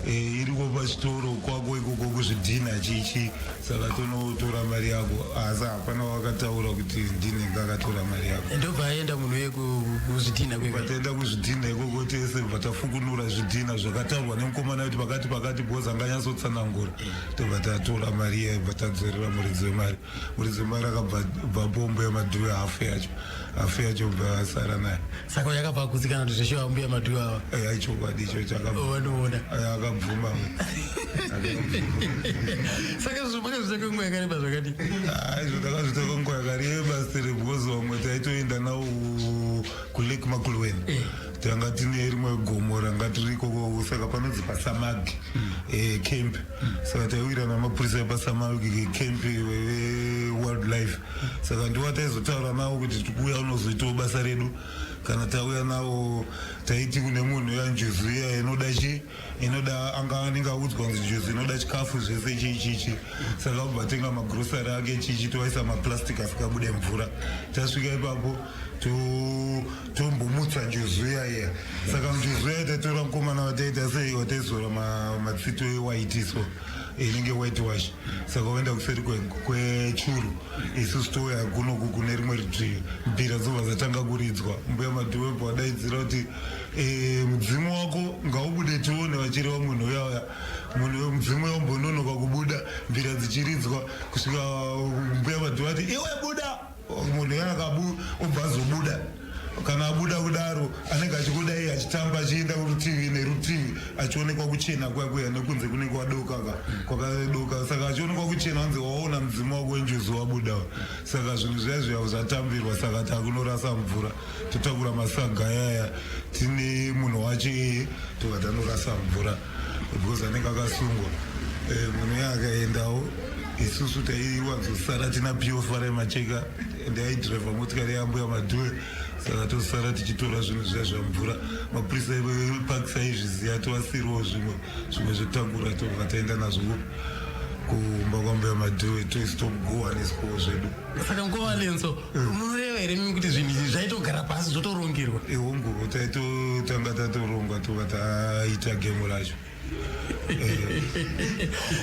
iriko pachitoro kwako ikoko kuzvidhina chichi, saka tonotora mari yako." Asi hapana wakataura kuti ndinenge akatora mari yako. Ndobva aenda munhu uye kuzvidhina kwekwe. Bva taenda kuzvidhina ikoko tese, bva tafukunura zvidhina zvakataurwa nemukomana kuti pakati pakati, because anganyatsotsanangura. Tobva tatora mari iya, bva tadzorera muridzi wemari. Muridzi wemari akabva bva pombo yaMadhuve hafu yacho, hafu yacho bva asara naye. Saka yakabva agutsikana kuti zveshuwa Mbuya Madhuve ava Ichokwadi icho. Vanoona. Akabva. Akabvuma. Saka makazviita kwenguva yakareba zvakadii? Izvo takazviita kwenguva yakareba sere, because vamwe taitoenda nawo kuLake Makulweni. Tanga tine rimwe gomo ranga tiri ikoko, saka panonzi paSamag camp. Saka taiwira namapurisa epaSamag camp vewildlife, saka ndiwo taizotaura navo kuti tikuuya unozoitawo basa redu. Kana tauya nawo, taiti kune munhu uya, njuzu iya inoda chi inoda, anga anenge audzwa kunzi njuzu inoda chikafu zvese chii chichi. Saka ubva tenga magrosari ake chichi, tovaisa maplastic asikabude mvura. Tasvika ipapo, tombomutsa njuzu iya iya. Saka njuzu iya tatora mukomana wataita sei, wataizora matsito ewhite, so inenge white wash. Saka waenda kuseri kwechuru, isusu touya kunoku kune rimwe rutivi. Mbira dzobva dzatanga kuridzwa. Mbuya Madhuwebho vadaidzira kuti, "Mudzimu wako ngaubude tione," vachireva munhu uya uya. Munhu mudzimu yombononoka kubuda, mbira dzichiridzwa, kusvika Mbuya Madhuwe ati, "Iwe buda." Munhu uya obva azobuda. Kana abuda kudaro, anenge achikudai achitamba, achienda kurutivi nerutivi, achionekwa kuchena kuya kuya, nekunze kunenge kwadoka ka, kwakadoka. Saka achionekwa kuchena, anzi, "Waona mudzimu wako wenjuzu wabuda." Saka zvinhu zviya zviya zvatambirwa. Saka takunorasa mvura, totakura masaga ayaya tine munhu wacho iyeye, tobva tanorasa mvura because anenge akasungwa. Munhu uya akaendawo, isusu taiwanzosara tina Pio Farai Macheka, ndaidhiraivha motikari yaMbuya Madhuwe. Saka tosara tichitora zvinhu zviya zvamvura. Mapurisa epakisi aizviziva, tovasiriwo zvimwe zvimwe zvotakura, tobva taenda nazvo kumba kwaMbuya Madhuwe, toisitogowaniswawo zvedu. Saka ngova lenso, munoreva here mimi kuti zvinhu izvi zvaitogara pasi zvotorongerwa? Hongu, taitotanga tatoronga, tobva taita gemu racho.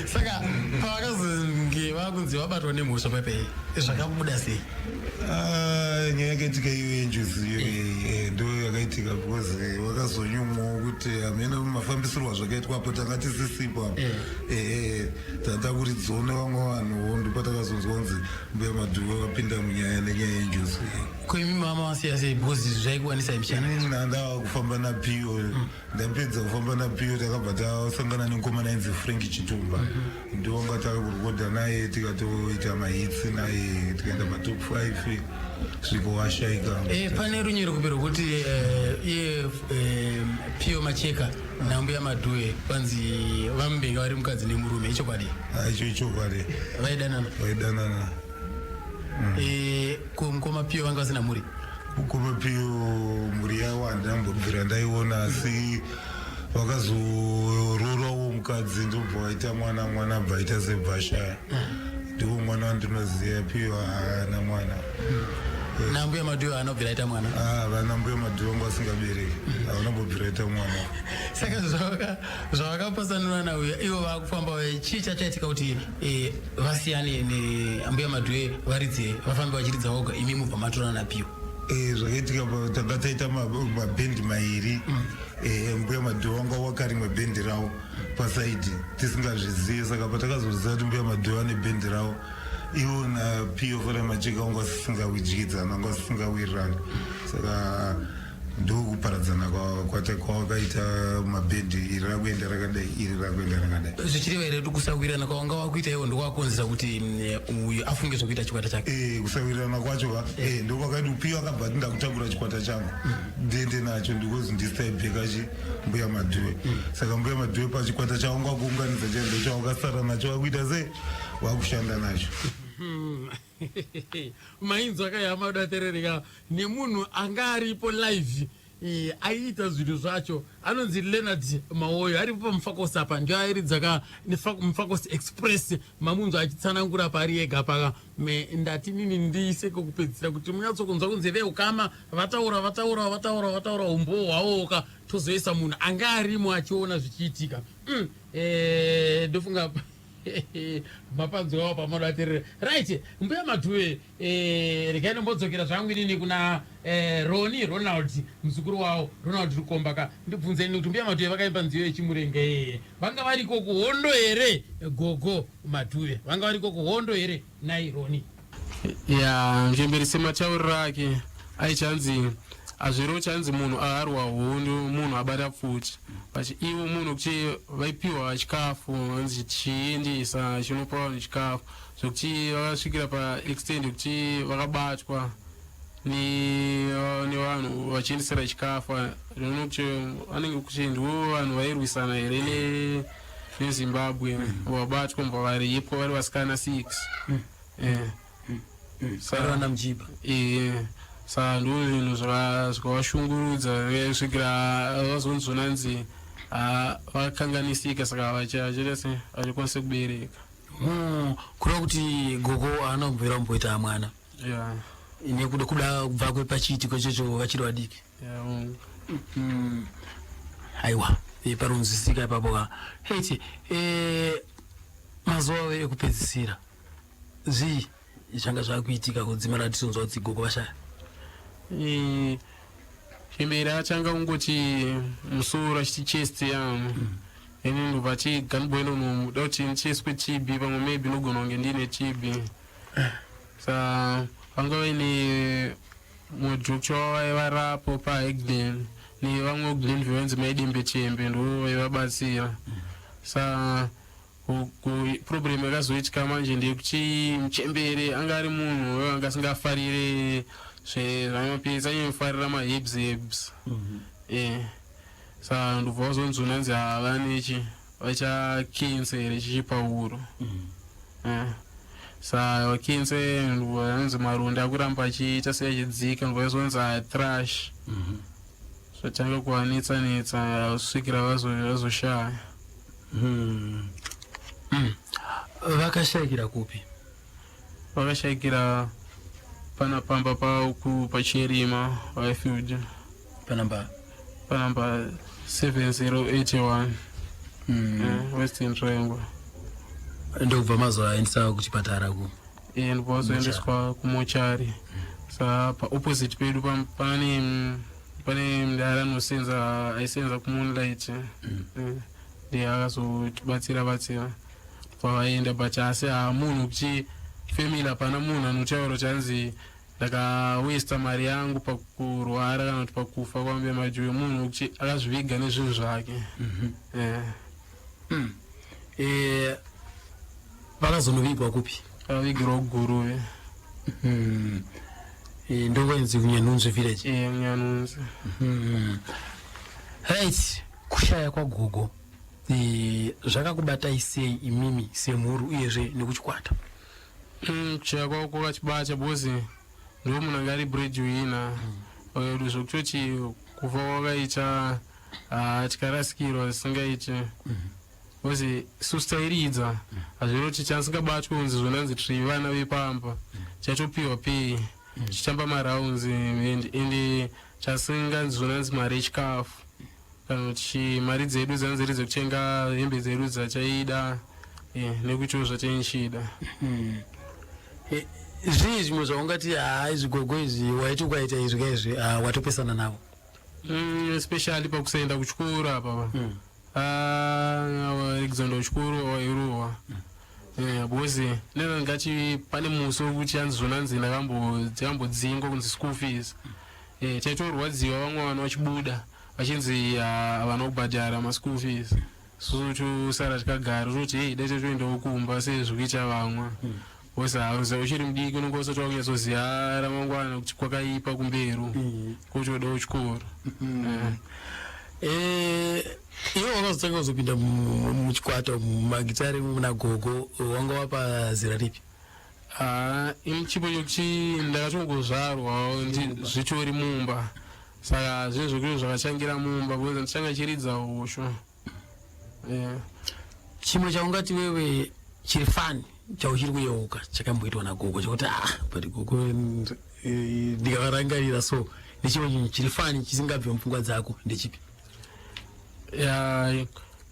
Saka pavakazonge vakunzi vabatwa nemhosva paipai, zvakabuda sei? Ah, nyaya yakaitika iyo yenjuzu iyo, ndo yakaitika because vakazonyumwawo kuti hamene mafambisirwo azvakaitwa apo tanga tisisipo apo. Tatakuridzawo nevamwe vanhuwo, ndopatakazonzwa kunzi Mbuya Madhuve vapinda munyaya nenyaya yenjuzu iyi. Koimi mama wasiya sei, because zvaikuwanisai mishana? Inini ndandava kufamba naPio. Ndapedza kufamba naPio, takabva tasangana nemukomana ainzi Frank Chitumba, ndowanga takurekodha naye, tikatoita mahits naye, tikaenda patop 5, sviko washaika. Pane runyero kupi rwekuti iye Pio Macheka naMbuya Madhuve kwanzi vamubenga vari mukadzi nemurume, ichokwadi? Icho ichokwadi. Vaidanana? Vaidanana. Ko mukoma Pio vanga vasina mhuri? Mukoma Pio mhuri yavo handambobvira ndaiona, asi vakazororawo mukadzi, ndobva vaita mwana. Mwana abva aita sebvashaya, ndiwo mwana wandinoziva. Pio haana mwana. NaMbuya Madhuve haanobvira aita mwana? Ah, vana Mbuya Madhuve vanga vasingabereki, havanambobvira aita mwana. Saka zvavakapasanurana uya, ivo vakufamba, chii chachaitika kuti vasiyane neAmbuya Madhuve, varidze, vafambe vachiridza voga, imi mubva matorana naPio? Zvakaitika tanga taita mabhendi mairi. Mbuya Madhuve vanga wakarimwe bhendi ravo paside, tisingazvizivi. Saka patakazoziva kuti Mbuya Madhuve vane bhendi ravo, ivo naPio Farai Macheka vanga vasisingawidyidzana, vanga vasingawirirani. Saka ndokuparadzana kwavakaita mabhendi, iri rakuenda rakadai, iri rakuenda rakadai. Zvichireva here kuti kusawirirana kwavanga vakuita ivo ndokwakonzesa kuti uyu afunge zvokuita chikwata chake? Kusawirirana kwacho ka, ndokwakaiti Pio akabva ati, "Ndakutakura chikwata changu, ndiende nacho," ndikozi ndisitaibheka chi Mbuya Madhuve. Saka Mbuya Madhuve pachikwata chavo ngakuunganidza chacho, ndochavakasara nacho, vakuita sei, vakushanda nacho. Mainzwa kayama daterereka nemunhu anga aripo live, aiita zvinhu zvacho, anonzi Leonard Mawoyo, aripo paMufakosi apa, ndio airidza ka Mufakosi Express. Mamunzwa achitsanangura paari ega paka. Ndati nini ndiise kokupedzisira kuti munyatsokunzwa kunzi veukama vataura, vataura, vataura, vataura umbowo hwavoka, tozoisa munhu anga arimo achiona zvichiitika. Ndofunga mapanzwawo pamadaterere. Right, Mbuya Madhuve, regai ndombodzokera zvangu inini kuna Roni Ronald, muzukuru wavo Ronald Rukomba ka. Ndibvunzeni kuti Mbuya Madhuve vakaimba nziyo yeChimurenga iyeye, vanga variko kuhondo here? Gogo Madhuve vanga variko kuhondo here nai Roni? Ya, muchemberi, sematauriro ake aichanzi Hazvirevo chanzi munhu arwa hondo munhu abata pfuti, but ivo munhu kuti vaipiwa chikafu, vanzi chiendesa chinopa vanhu chikafu, zvekuti vakasvikira paextend yekuti vakabatwa nevanhu vachiendesera chikafu. Zvino kuti vanenge kuti ndivo vanhu vairwisana here neZimbabwe, vabatwa, mbva varipwa vari vasikana 6. Vana Muchipa. Saka ndo zvinhu zvakavashungurudza kusvikira vazonzonanzi vakanganisika, saka vachaita se vachikwanisa kubereka. Kureva kuti gogo haana kubvira kumboita mwana? Ya. Nekuda kuda kubva kwepachiitiko ichocho vachiri vadiki? Ya. Aiwa, parunzwisika ipapo ka. Heti mazuva avo ekupedzisira, zvii zvanga zvakuitika kudzimara tisonzwa kuti gogo vashaya? Chemberi achanga kungoti musoro achiti chest yamu, ini ndobva chiganboenda unoda kuti ndicheswe TB, pamwe maybe inogona kunge ndiine TB. Sa vanga vaine mudhokta wavaivarapa paHagden nevamwe kuGlenview, vainzi Maidembe Chembe, ndo vaivabatsira. Sa problem yakazoitika manje ndeyekuti muchembere anga ari munhu anga asingafarire zvemapirisi, anyanyofarira maherbs herbs. Sa ndobva vazonzona nzi havanechi vacha cancer here chichipauro. Sa vacancer, ndobva anzi maronda akuramba achiita seachidzika, ndobva vazonzi athrush, zvatanga kuvanetsa netsa kusvikira vazoshaya. Vakashayikira kupi? Vakashayikira pana pamba pavo paCherima Highfield. Panamba? Panamba 7081. Western Triangle. Ndokubva mazoaendesa kuchipatara ku? Ndobva vazoendeswa kumochari. Sa paopposite pedu pane mudara anosenza, aisenza kuMoonlight. Ndiye akazotibatsira batsira pavaenda, but asi hamunhu kuti family hapana munhu anotaura kuti anzi ndakawesta mari yangu pakurwara kana kuti pakufa kwambuya Majuwe. Munhu wekuti akazviviga nezvinhu zvake. Vakazonovigwa kupi? Akavigirwa kuGuruve. Ndokwenzi kuNyanunzvi village? Munyanunzvi. Right, kushaya kwagogo zvakakubatai sei imimi semhuri uyezve nekuchikwata? Kushaya kwavo kwakachibata because ndo munhu anga ari breadwinner wedu, zvekutoti kufa kwakaita, tikarasikirwa zvisingaiti because isusu tairidza. Hazviroti chasingabatwi kunzi zvonanzi tiri vana vepamba, chatopiwa pei tichitamba marounds, and chasinganzi zvonanzi mari yechikafu kana kuti mari dzedu dzanzi dziri dzekutenga hembe dzedu dzachaida, nekuitawo zvataichida. Zvii zvimwe zvaungati haa, izvi gogo izvi waiti ukaita izvi kaizvi, watopesana navo? Especially pakusaenda kuchikoro apa. Alexander kuchikoro wairohwa, because nena ndingati pane musi wekuti anzi zvonanzi ndakambodzingwa kunzi school fees. Taitorwadziwa vamwe vanhu vachibuda vachinzi havana kubhadhara maschool fees, susu tosara tikagara toti, "Hei, dai tatoendawo kumba sezvikuita vamwe," because hauza uchiri mudiki, unonge usati wakunyatsoziva ramangwana kuti kwakaipa kumberu kotodawo chikoro. Iwe wakazotanga kuzopinda muchikwata mumagitare muna gogo wanga wapa zera ripi? Ini chipo chokuti ndakatongozvarwa zvitori mumba, saka zvinhu zvokuti zvakachangira mumba because ndichanga chiridza hosho. Yeah. Chimwe chaungati wewe chiri fani chauchiri kuyeuka chakamboitwa nagogo, chekuti ah, but gogo ndikavarangarira so, nechimwe chinhu chiri fani chisingabve mupfungwa dzako ndechipi? Ya,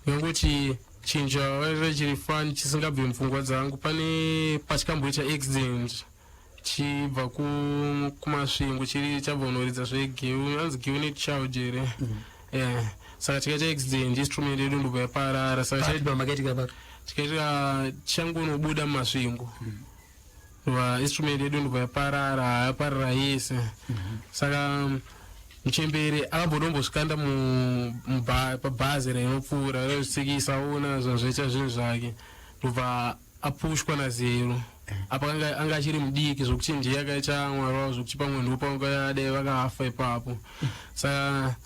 nekuti chinhu chavaita chiri fani chisingabve mupfungwa dzangu, pane pachikamboita accident chibva kuMasvingo, chiri chabva kunoridza zvegeu, anzi geu nechild here. Yeah. Saka tikaita accident, instrument yedu ndobva yaparara, saka Pamakaitika papi? Tikaita changonobuda muMasvingo, va instrument yedu ndobva yaparara, yaparara yese. Saka Muchembere akambodombosvikanda pabhazi rainopfuura raizvitsikisa ona zvazvaita zvinhu zvake, ndobva apushwa nazero. Apa anga achiri mudiki zvokuti ndiye akaita mwari wavo, zvokuti pamwe ndopangadai vakafa ipapo. Saka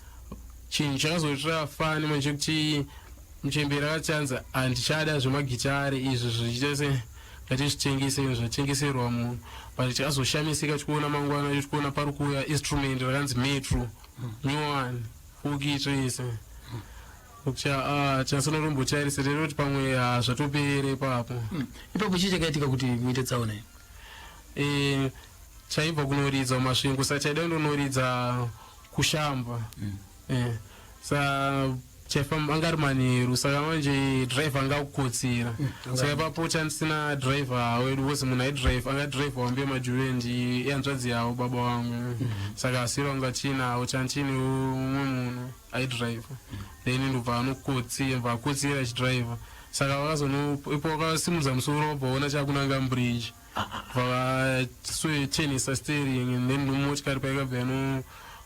chinhu chakazoitira fani manje kuti muchembere akachanza handichada zvemagitare izvi, zvichiita se ngatizvitengese, izvi zvatengeserwa munhu. But chakazoshamisika tikuona mangwana acho, tikuona pari kuuya instrument rakanzi Metro nyowani fukitrese, kuti chasonorombotarisa tere kuti pamwe zvatopere ipapo. Ipapo chii chakaitika kuti muite tsaona iyi? Chaibva kunoridza muMasvingo, sa chaida kundonoridza kuShamba. Sa chaifamba anga ari manheru, saka manje driver anga akukotsira. Saka ipapo chandisina driver wedu wose, munhu aidrive anga drive wambe Majuve ndi ihanzvadzi yavo baba vangu, saka asiri wanga tiinawo, chandiinewo mumwe munhu aidrive. Then ndobva anokotsira, bva akotsira achidrive, saka vakazono ipo vakasimudza musoro, vabva vaona chakunanga mubridge, vakachenesa steering and then nomotikari paikabva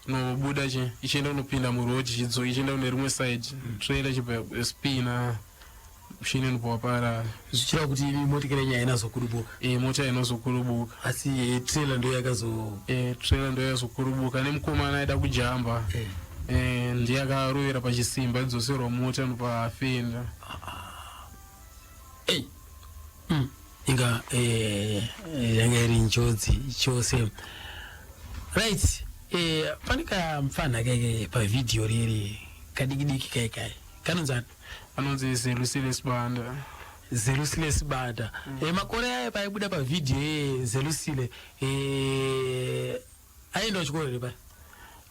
nobuda chi ichienda kunopinda muroad, chidzo ichienda kune rimwe side, trailer chibva spina, mushini unobva waparara. Zvichireva kuti motikari yenyu hainazokurubuka? Mota inozokurubuka. Asi trailer ndo yakazo Trailer ndo yazokurubuka nemukomana aida kujamba. Ndiye akarovera pachisimba, idzoserwa mota nopafenda. Inga yanga iri njodzi chose. Right, pane kamufana keke pavhidhiyo riri kadiki diki kai kai, kanonzi ani? Anonzi Zelusile Sibanda. Zelusile Sibanda. Makore aya paibuda pavhidhiyo ye Zelusile aienda kuchikoro here pai?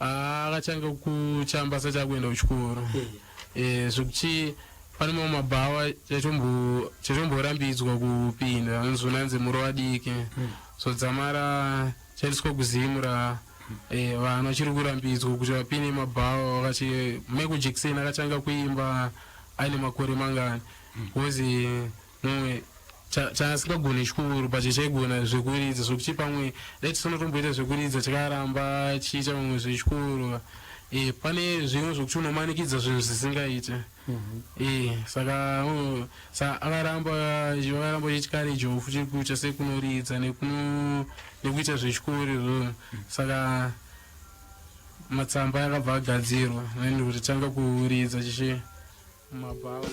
Akatanga kuchamba asati akuenda kuchikoro. Zvekuti pane mamwe mabhawa chatomborambidzwa kupinda, anozonanzi muri vadiki. So dzamara chaiswa kuZimura, vanhu vachiri kurambidzwa kuti vapinde mabhawa. Vakati Michael Jackson akatanga kuimba aine makore mangani? Because mumwe chaasingagoni chikuru, but chaigona zvekuridza, zvokuti pamwe dai tisinotomboita zvekuridza, chakaramba chiita mamwe zvechikoro. Pane zvimwe zvokuti unomanikidza zvinhu zvisingaite. Saka akaramba, vakaramba chichikarejawo futi kuita sekunoridza nekuita zvechikoro izvozvo. Saka matsamba akabva agadzirwa then kuti tanga kuridza chichi mumabhawa.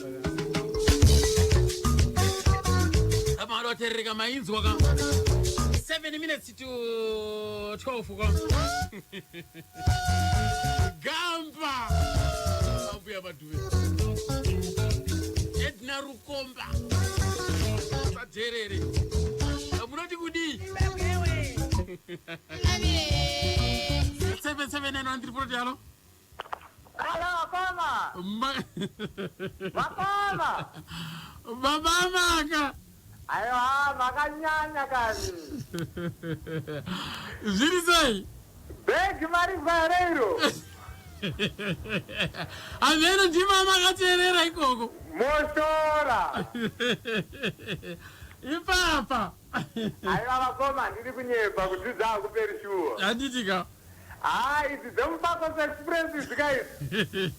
Apa adoterereka mainzwa ka 7 minutes to 12 ka gamba ambuya Madhuve, Edna Rukomba, saterere munoti kudii? 7791340. Halo. Halo, koma. Makoma. Baba Maka. Aiwa, makanyanya kani. Zviri sei? Bhegi marizwa here iro? Hameno, ndima makateerera ikoko. Moshora. Ipapa. Aiwa vakoma, ndiri kunyepa, kudzidza hakuperi shuwa. Handitika. Ha, idzi dzeMufakose Express dzika idzi.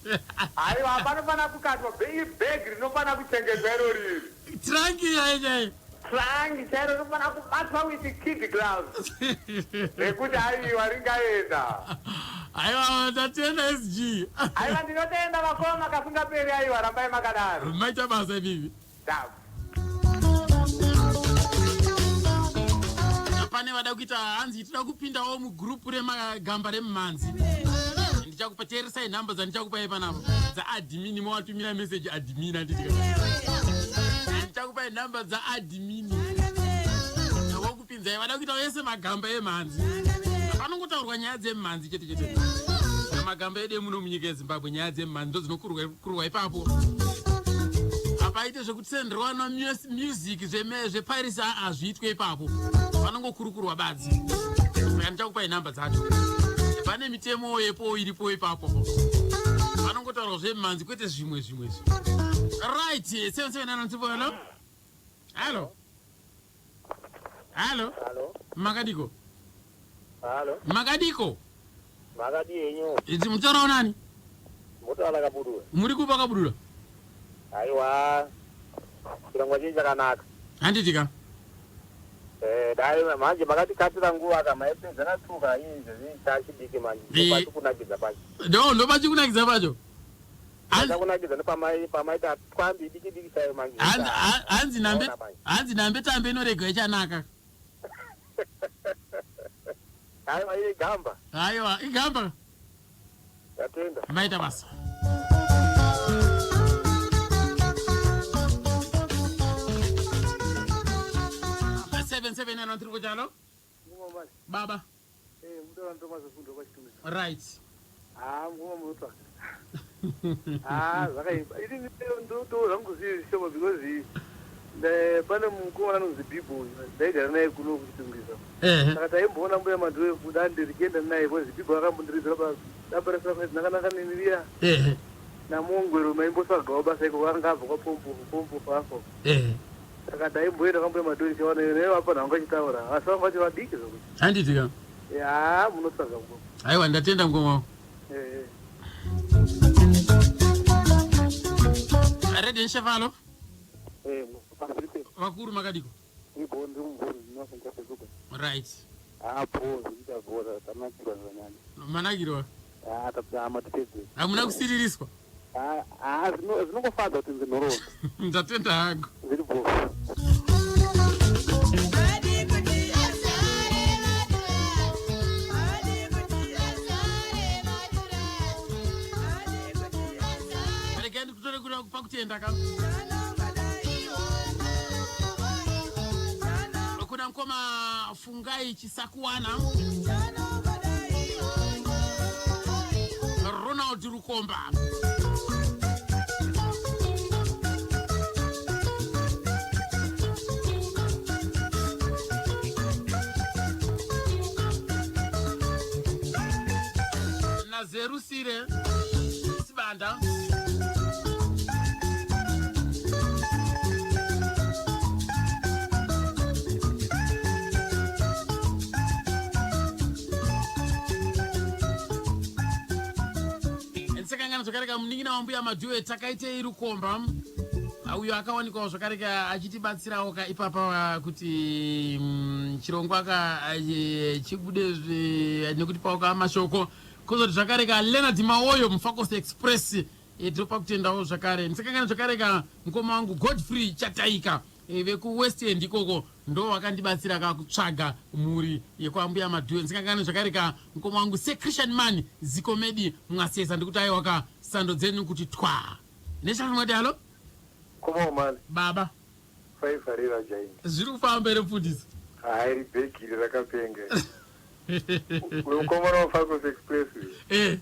Aiwa, panofana kukatwa ibhegi, rinofana kuchengetwa iro riri. Trunk yai chai. Trunk chairo rinofana kubatwa with kid gloves. Nekuti aiwa, ringaenda. Aiwa, tatenda SG. Aiwa, ndinotenda vakoma kasingaperi, aiwa, rambai makadaro. Maita basa ibibi. Davu. Pane vada kuita, hanzi toda kupindawo mugurupu remagamba remumhanzi. Ndichakupa, teeresai nhamba dzandichakupai panapa dzaadmin, mowatumira meseji admin. Handitika, ndichakupai nhamba dzaadmin wokupinzai vada kuita vese magamba emhanzi. Panongotaurwa nyaya dzemumhanzi chete chete, magamba edu emuno munyika yeZimbabwe, nyaya dzemumhanzi ndo dzinokurwa ipapo. Hapaite zvekutenderwa music zveParis, aa, zviitwe ipapo, panongokurukurwa badzi. Saka ndichakupai nhamba dzacho, pane mitemo yepo iripo ipapo, panongotaurwa zvemumhanzi kwete zvimwe zvimwe izvi. Right, 779. Hello, hello, hello. Halo. Makadiko? Halo. Makadiko? Makadii henyu? Iti mutorawo nani? Mutaura Kabudura. Muri kupa Kabudura? Aiwa. Chirongwa chenyu chakanaka. Handiti ka? Eh, dai manje makatikatira nguva ka maipedzana tuka izvi chachidiki manje. Eh. Kunakidza pacho. Ndo ndopachikunakidza pacho. Kunakidza nepamai pamaita twambi diki diki chaiyo manje. Hanzi nambe hanzi nambe tambe inorega ichanaka. Aiwa iri gamba. Aiwa, igamba. Ndatenda. Maita basa. 77913 kuchalo? Baba. Eh, mutaura ndomazofundo pachitumisa. Right. Ah, mukoma munotsvaka. Ah, zvakaipa. Ini ndo zvangu zviri zvishoma because pane mukomana anonzi Bhibo ndaigara naye kuno kuchitungwiza. Ehe. Saka taimboona mbuya Madhuve kudande tichienda naye because Bhibo akambondiridzira damba resakanaka neniria Ehe. namongwero maimbotsvagawo basa iko anga abva kwapompo pompo fafo. Ehe. Saka taimboenda kwambuya Madhuve tichiona naye apa vanga vachitaura asi vanga vachiri vadiki zvokuti. Handiti ka? Ya, munotsvaga mukoma. Aiwa, ndatenda mukoma wangu. Eh. Redi Nshefalo. Eh, Vakuru makadiko? Right. Manakirwa. Hamuna kusiririswa. Zvinongofadza kuti nzinhoroondo. Ndatenda hangu. Zviri bho. Regai ndikutore kuna pakutenda ka. Kuna mukoma Fungai Chisakuwana. Ronald Rukomba. Nazerusire Sibanda. Ndisakangana zvakare ka munin'ina wambuya Madhuve takaitei Rukomba, uyo akawanikwawo zvakare ka achitibatsirawo ka ipapa kuti chirongwa ka chibude nekutipawo ka mashoko. Kozoti zvakare ka Leonard Mawoyo Mufakose Express, tinopa kutendawo zvakare. Ndisakangana zvakare ka mukoma wangu Godfrey Chataika, vekuWest End ikoko, ndo vakandibatsira ka kutsvaga mhuri yekwambuya Madhuve. Ndisakangana zvakare ka mukoma wangu sechristian man Zikomedi Mwasesa, ndikuti aiwa ka sando dzenyu kuti twa nechafamati. Halo. Koma mani. Baba. Faifarira jaini. Zviri kufamba here mufundisi? Hai, ribhegi iri rakapenga. Uyu mukomana waFalcons Express uyu.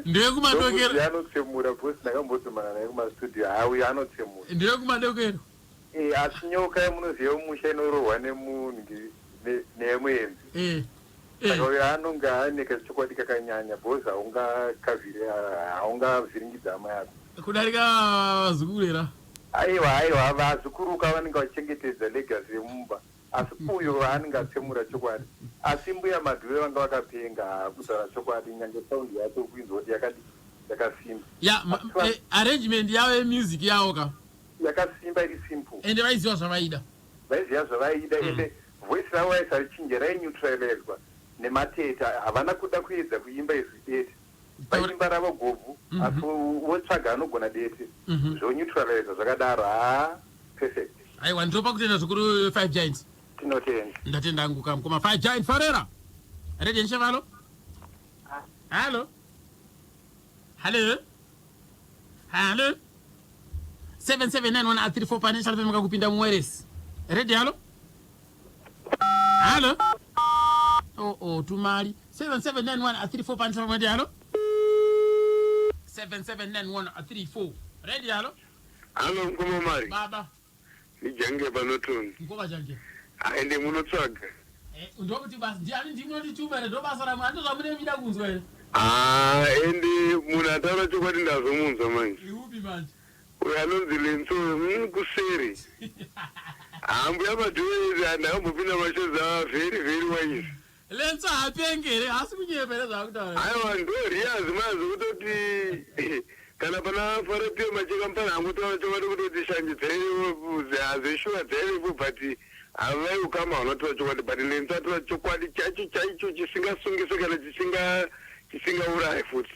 Ndewekumadokero. Ndokuti anotsemura because ndakambodzimana naye kumastudio. Ha, uyu anotsemura. Ndewekumadokero. Eh, asi nyoka yamunoziva mumusha inorohwa nemunhu nemuenzi. Saka uyu anonge ane kachokwadi kakanyanya because haungakavhiri haungavhiringidza hama yako. Kudarika vazukuru here? Aiwa, aiwa, vazukuruka vanenge vachengetedza legacy yemumba, asi uyo anenge atsemura chokwadi. Asi mbuya Madhuve vanga vakapenga kutaura chokwadi, nyange sound yacho kuinzwa kuti yakadi yakasimba. Ya, arrangement yavo yemusic yavo ka. Yakasimba, iri simple. Ende vaiziva zvavaida. Vaiziva zvavaida, ende voice ravo vaisarichinja, raineutralizwa nemateta. Havana kuda kuedza kuimba izwi dete, vaimba ravo gobvu, asi votsvaga anogona dete, zvoneutraliza zvakadaro. Ha, perfect. Aiwa, ndinopa kutenda zvikuru, Five Giants. Tinotenda. Ndatenda hangu ka mukoma Five Giant Farera. Redi Nshevalo. Halo, halo, halo. 77913 pane chalopemeka kupinda muweresi. Redi, halo, halo. Oh, tumali 779134 pane chalopemeka. Halo, 779134. Redi, halo. Halo, mukoma Mari. Baba. Ndijange panotoni. Mukoma Jange. Aende munotsvaga. Ndokuti basa ndiani ndinotituma here? Ndo basa ramwe ando zvamunemida kunzwa here? Ah, ende munhu ataura chokwadi ndazomunzwa manje. Iupi manje? Uyo anonzi Lenso, kuseri. Hambuya Madhuve ndakambopinda mashows ava, very very wise. Lenso haapenge here? Haasi kunyepa here zvaakutaura? Aiwa, ndo riyazi mazi kutoti kana pana faratiyo macheka mupana angotaura chokwadi kutoti shanje dzaivepo zveshuwa dzaivepo, but havai ukama hunotora chokwadi, but Lenso atora chokwadi chacho chaicho chisingasungise kana chisingaurayi futi.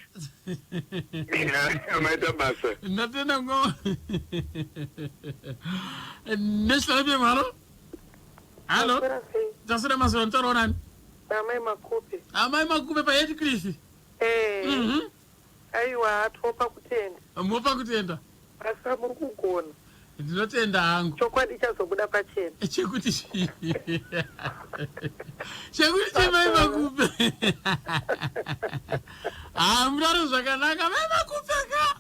Maita basa. Ndatenda ngo National FM. Halo, halo, taswera maswera. Mutaura nani? Amai Makupe. Amai Makupe paHeadcliff. Eh. Aiwa, topa kutenda. Mopa kutenda. Basa muri kugona. Ndinotenda hangu. Chokwadi chazobuda pachena. Chekuti chii? Chekuti chemai Makupe? Ha, murari zvakanaka, mai Makupe ka.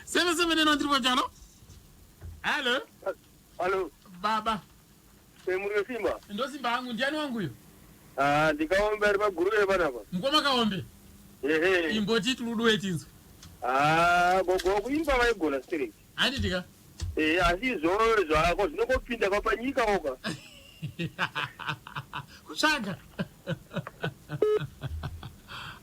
779 ndiripo chalo. Halo. Halo. Baba. Muri Simba? Ndosimba hangu. Ndiani wanguyo? Ah, ndikaombe ari paGuruve panapa. Mukoma Kaombe. Ehe. Imboti tuluduwe tinzwe. Ah, gogo kuimba vaigona stereki. Handitika. Eh, asi izvozvo zvako zvinongopinda kwapanyika oka. Kutsvaga,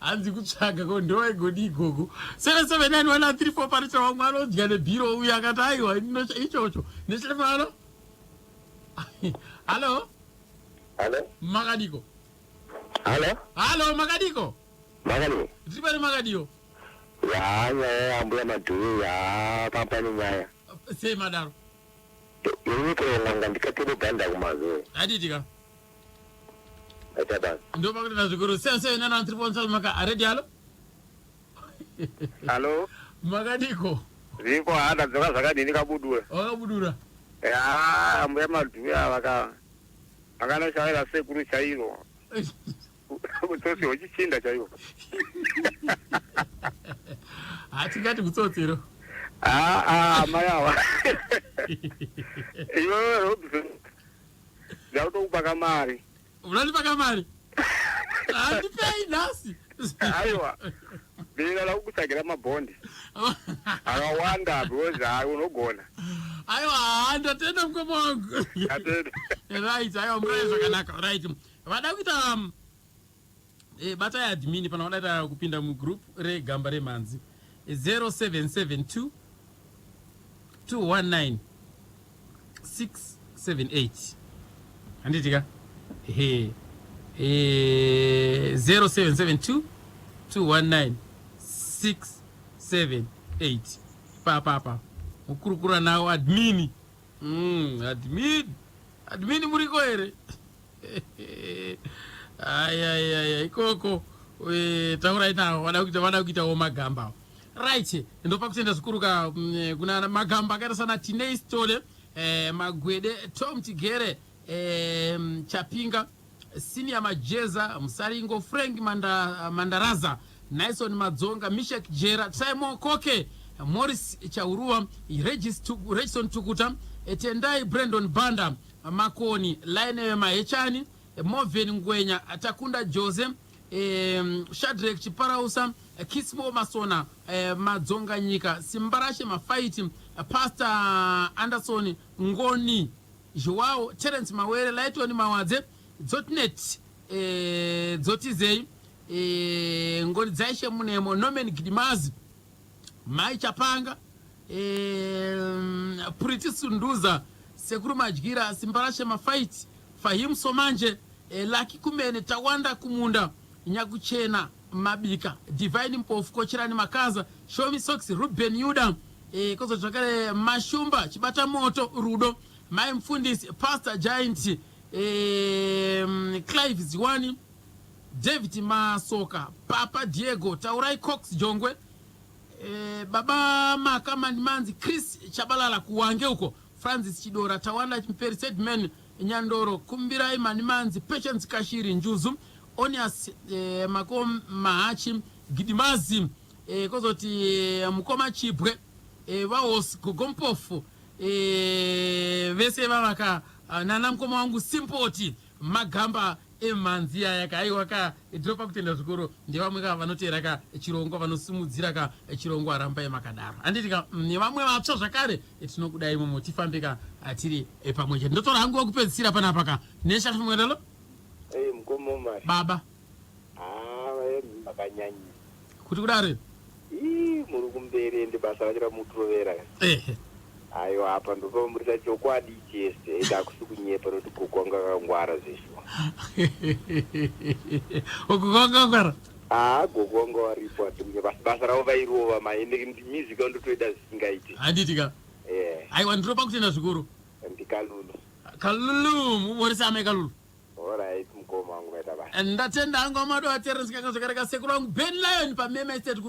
hanzi kutsvaga ko ndowaigodi igogo. 779 134 paricha wamwe anodya nebhiro uyu akati aiwa ichocho nechilefano. Halo. Halo. Makadiko? Halo. Halo, makadiko? Makadiko. Tiri pane, makadiyo? Ya, nyaya yambuya Madhuve ya pamba nenyaya. Sei madaro? Ini ndikatele ganda kumazuva. Haditika. Aita basa. Ndopakutenda zvikuru. 779 134 maka aredi. Halo. Halo. Makadiko? Zviko, handa dzoka zvakadini kabudura? Wakabudura. Ya, mbuya Madhuve ava ka akanoshaira sekuru chairo. Utsotsi hwechichinda chaiwo. Hatingati kutsotsero. Ah, ah, mai ava. Iwewe Robson. Ndakutokupa kamari. Unandipa kamari? Handipei nhasi. Aiwa. Ndinoda kukutsvagira mabhondi akawanda because hai, unogona. Aiwa, ndatenda mukoma wangu. Atenda. Right, aiwa, murare zvakanaka. Right, vada kuita batai admin pana vada kupinda mugroup regamba remhanzi, 0772 219 678. Handitika? He, 0772 219 678 papapa mukurukura nawo admin. Admin, admin muriko here? Ayayaya, ikoko. Taurai navo vada kuitawo magamba. Right, ndopa kutenda zvikuru ka kuna magamba akaita sana Tinei Stole, Magwede, Tom Tigere, Chapinga, Senior Majeza, Musaringo, Frank Mandaraza, Nison Madzonga, Mishek Jera, Simon Koke, Morris Chaurua, Regison Tukuta, Tendai Brandon Banda, Makoni Line, Mahechani, Moven Ngwenya, Takunda Jose, Shadrek Chiparausa, Kismo Masona, Madzonga Nyika, Simbarashe Mafaiti, Pastor Anderson Ngoni, Joao Terence Mawere, Lighton Mawadze, Dzotnet, Dzotizei, Ngoni Dzaishe Munemo, Norman Gidimazi, Mai Chapanga, Priti Sunduza, Sekuru Madyira, Simbarashe Mafaiti, Fahim Somanje, Laki Kumene, Tawanda Kumunda, Nyakuchena Mabika, Divine Mpofu, Kocherani Makaza, Shomi Sox, Ruben Yuda, kozoti zvakare Mashumba Chibata Moto, Rudo Mai Mufundisi, Pastor Giant, Clive Ziwani, David Masoka, Papa Diego, Taurai Cox Jongwe, Baba Maka Mandimanzi, Chris Chabalala kuwange uko, Francis Chidora, Tawanda Chimperi, Sedman Nyandoro, Kumbirai Manimanzi, Patience Kashiri Njuzu, Onias, Mako Mahachi Gidimazi, kozoti Mukoma Chibwe, Vaos Gogompofu, vese vavaka nana mukoma wangu Simpoti, magamba emhanzi aya ka. Aiwa ka, ndinopa kutenda zvikuru. Ndevamwe ka vanoteera ka chirongwa, vanosimudzira ka chirongwa. Rambai makadaro, handiti ka? Nevamwe vatsva zvakare, tinokudai imomo. Tifambe ka tiri pamwe chete. Ndotora hangu wekupedzisira panapa ka neshatumwerelo. Ei mukoma Omar. Baba. Ah, makanyanyisa. Kuti kudaro? Ii, muri kumberi ende basa racho ramuturovera. Ehe. Aiwa, apa ndopamurisa chokwadi chese. Ende hakusi kunyepa nokuti gogo wanga akangwara zveshuwa. Gogo wanga akangwara? Ah, gogo wanga waripo hati kunyepa. Asi basa ravo vairova mai ende music vandotoida zvisingaiti. Handiti ka? Eh, Aiwa, ndinopa kutenda zvikuru. ndikalulu. Kalulu, mumhorese amai Kalulu. Alright, mukoma wangu maita basa. Ndatenda hangu amado ateerera zvakare kasekuru vangu Ben Lion pamema estate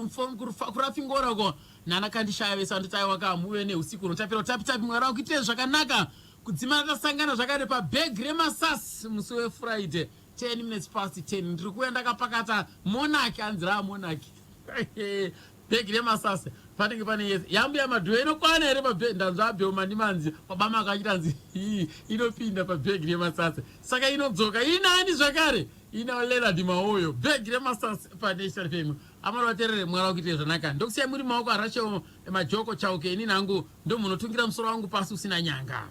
kurafingora uko nana kandishaya vese vanditi aiwa ka muve neusiku unotapira utapi tapi Mwari vakuitire zvakanaka. Kudzimara tasangana zvakare pabhegi remasas musi weFriday 10 minutes past 10, ndiri kuuya ndakapakata monaki anzi raa monaki bhegi remasasi panenge pane yese yambuya Madhuve inokwana here pabhegi? Ndanzwa abheo mandimanzi kwabama akachita nzi hii inopinda pabhegi remasasi, saka inodzoka inani zvakare ina Leonard Maoyo. Bhegi remasasi paNational FM. Amara vaterere, Mwari wakuitire zvakanaka. Ndokusiyai muri maoko aRachel Majoko Chauke. Ini nangu ndomunotungira musoro wangu pasi usina nyanga.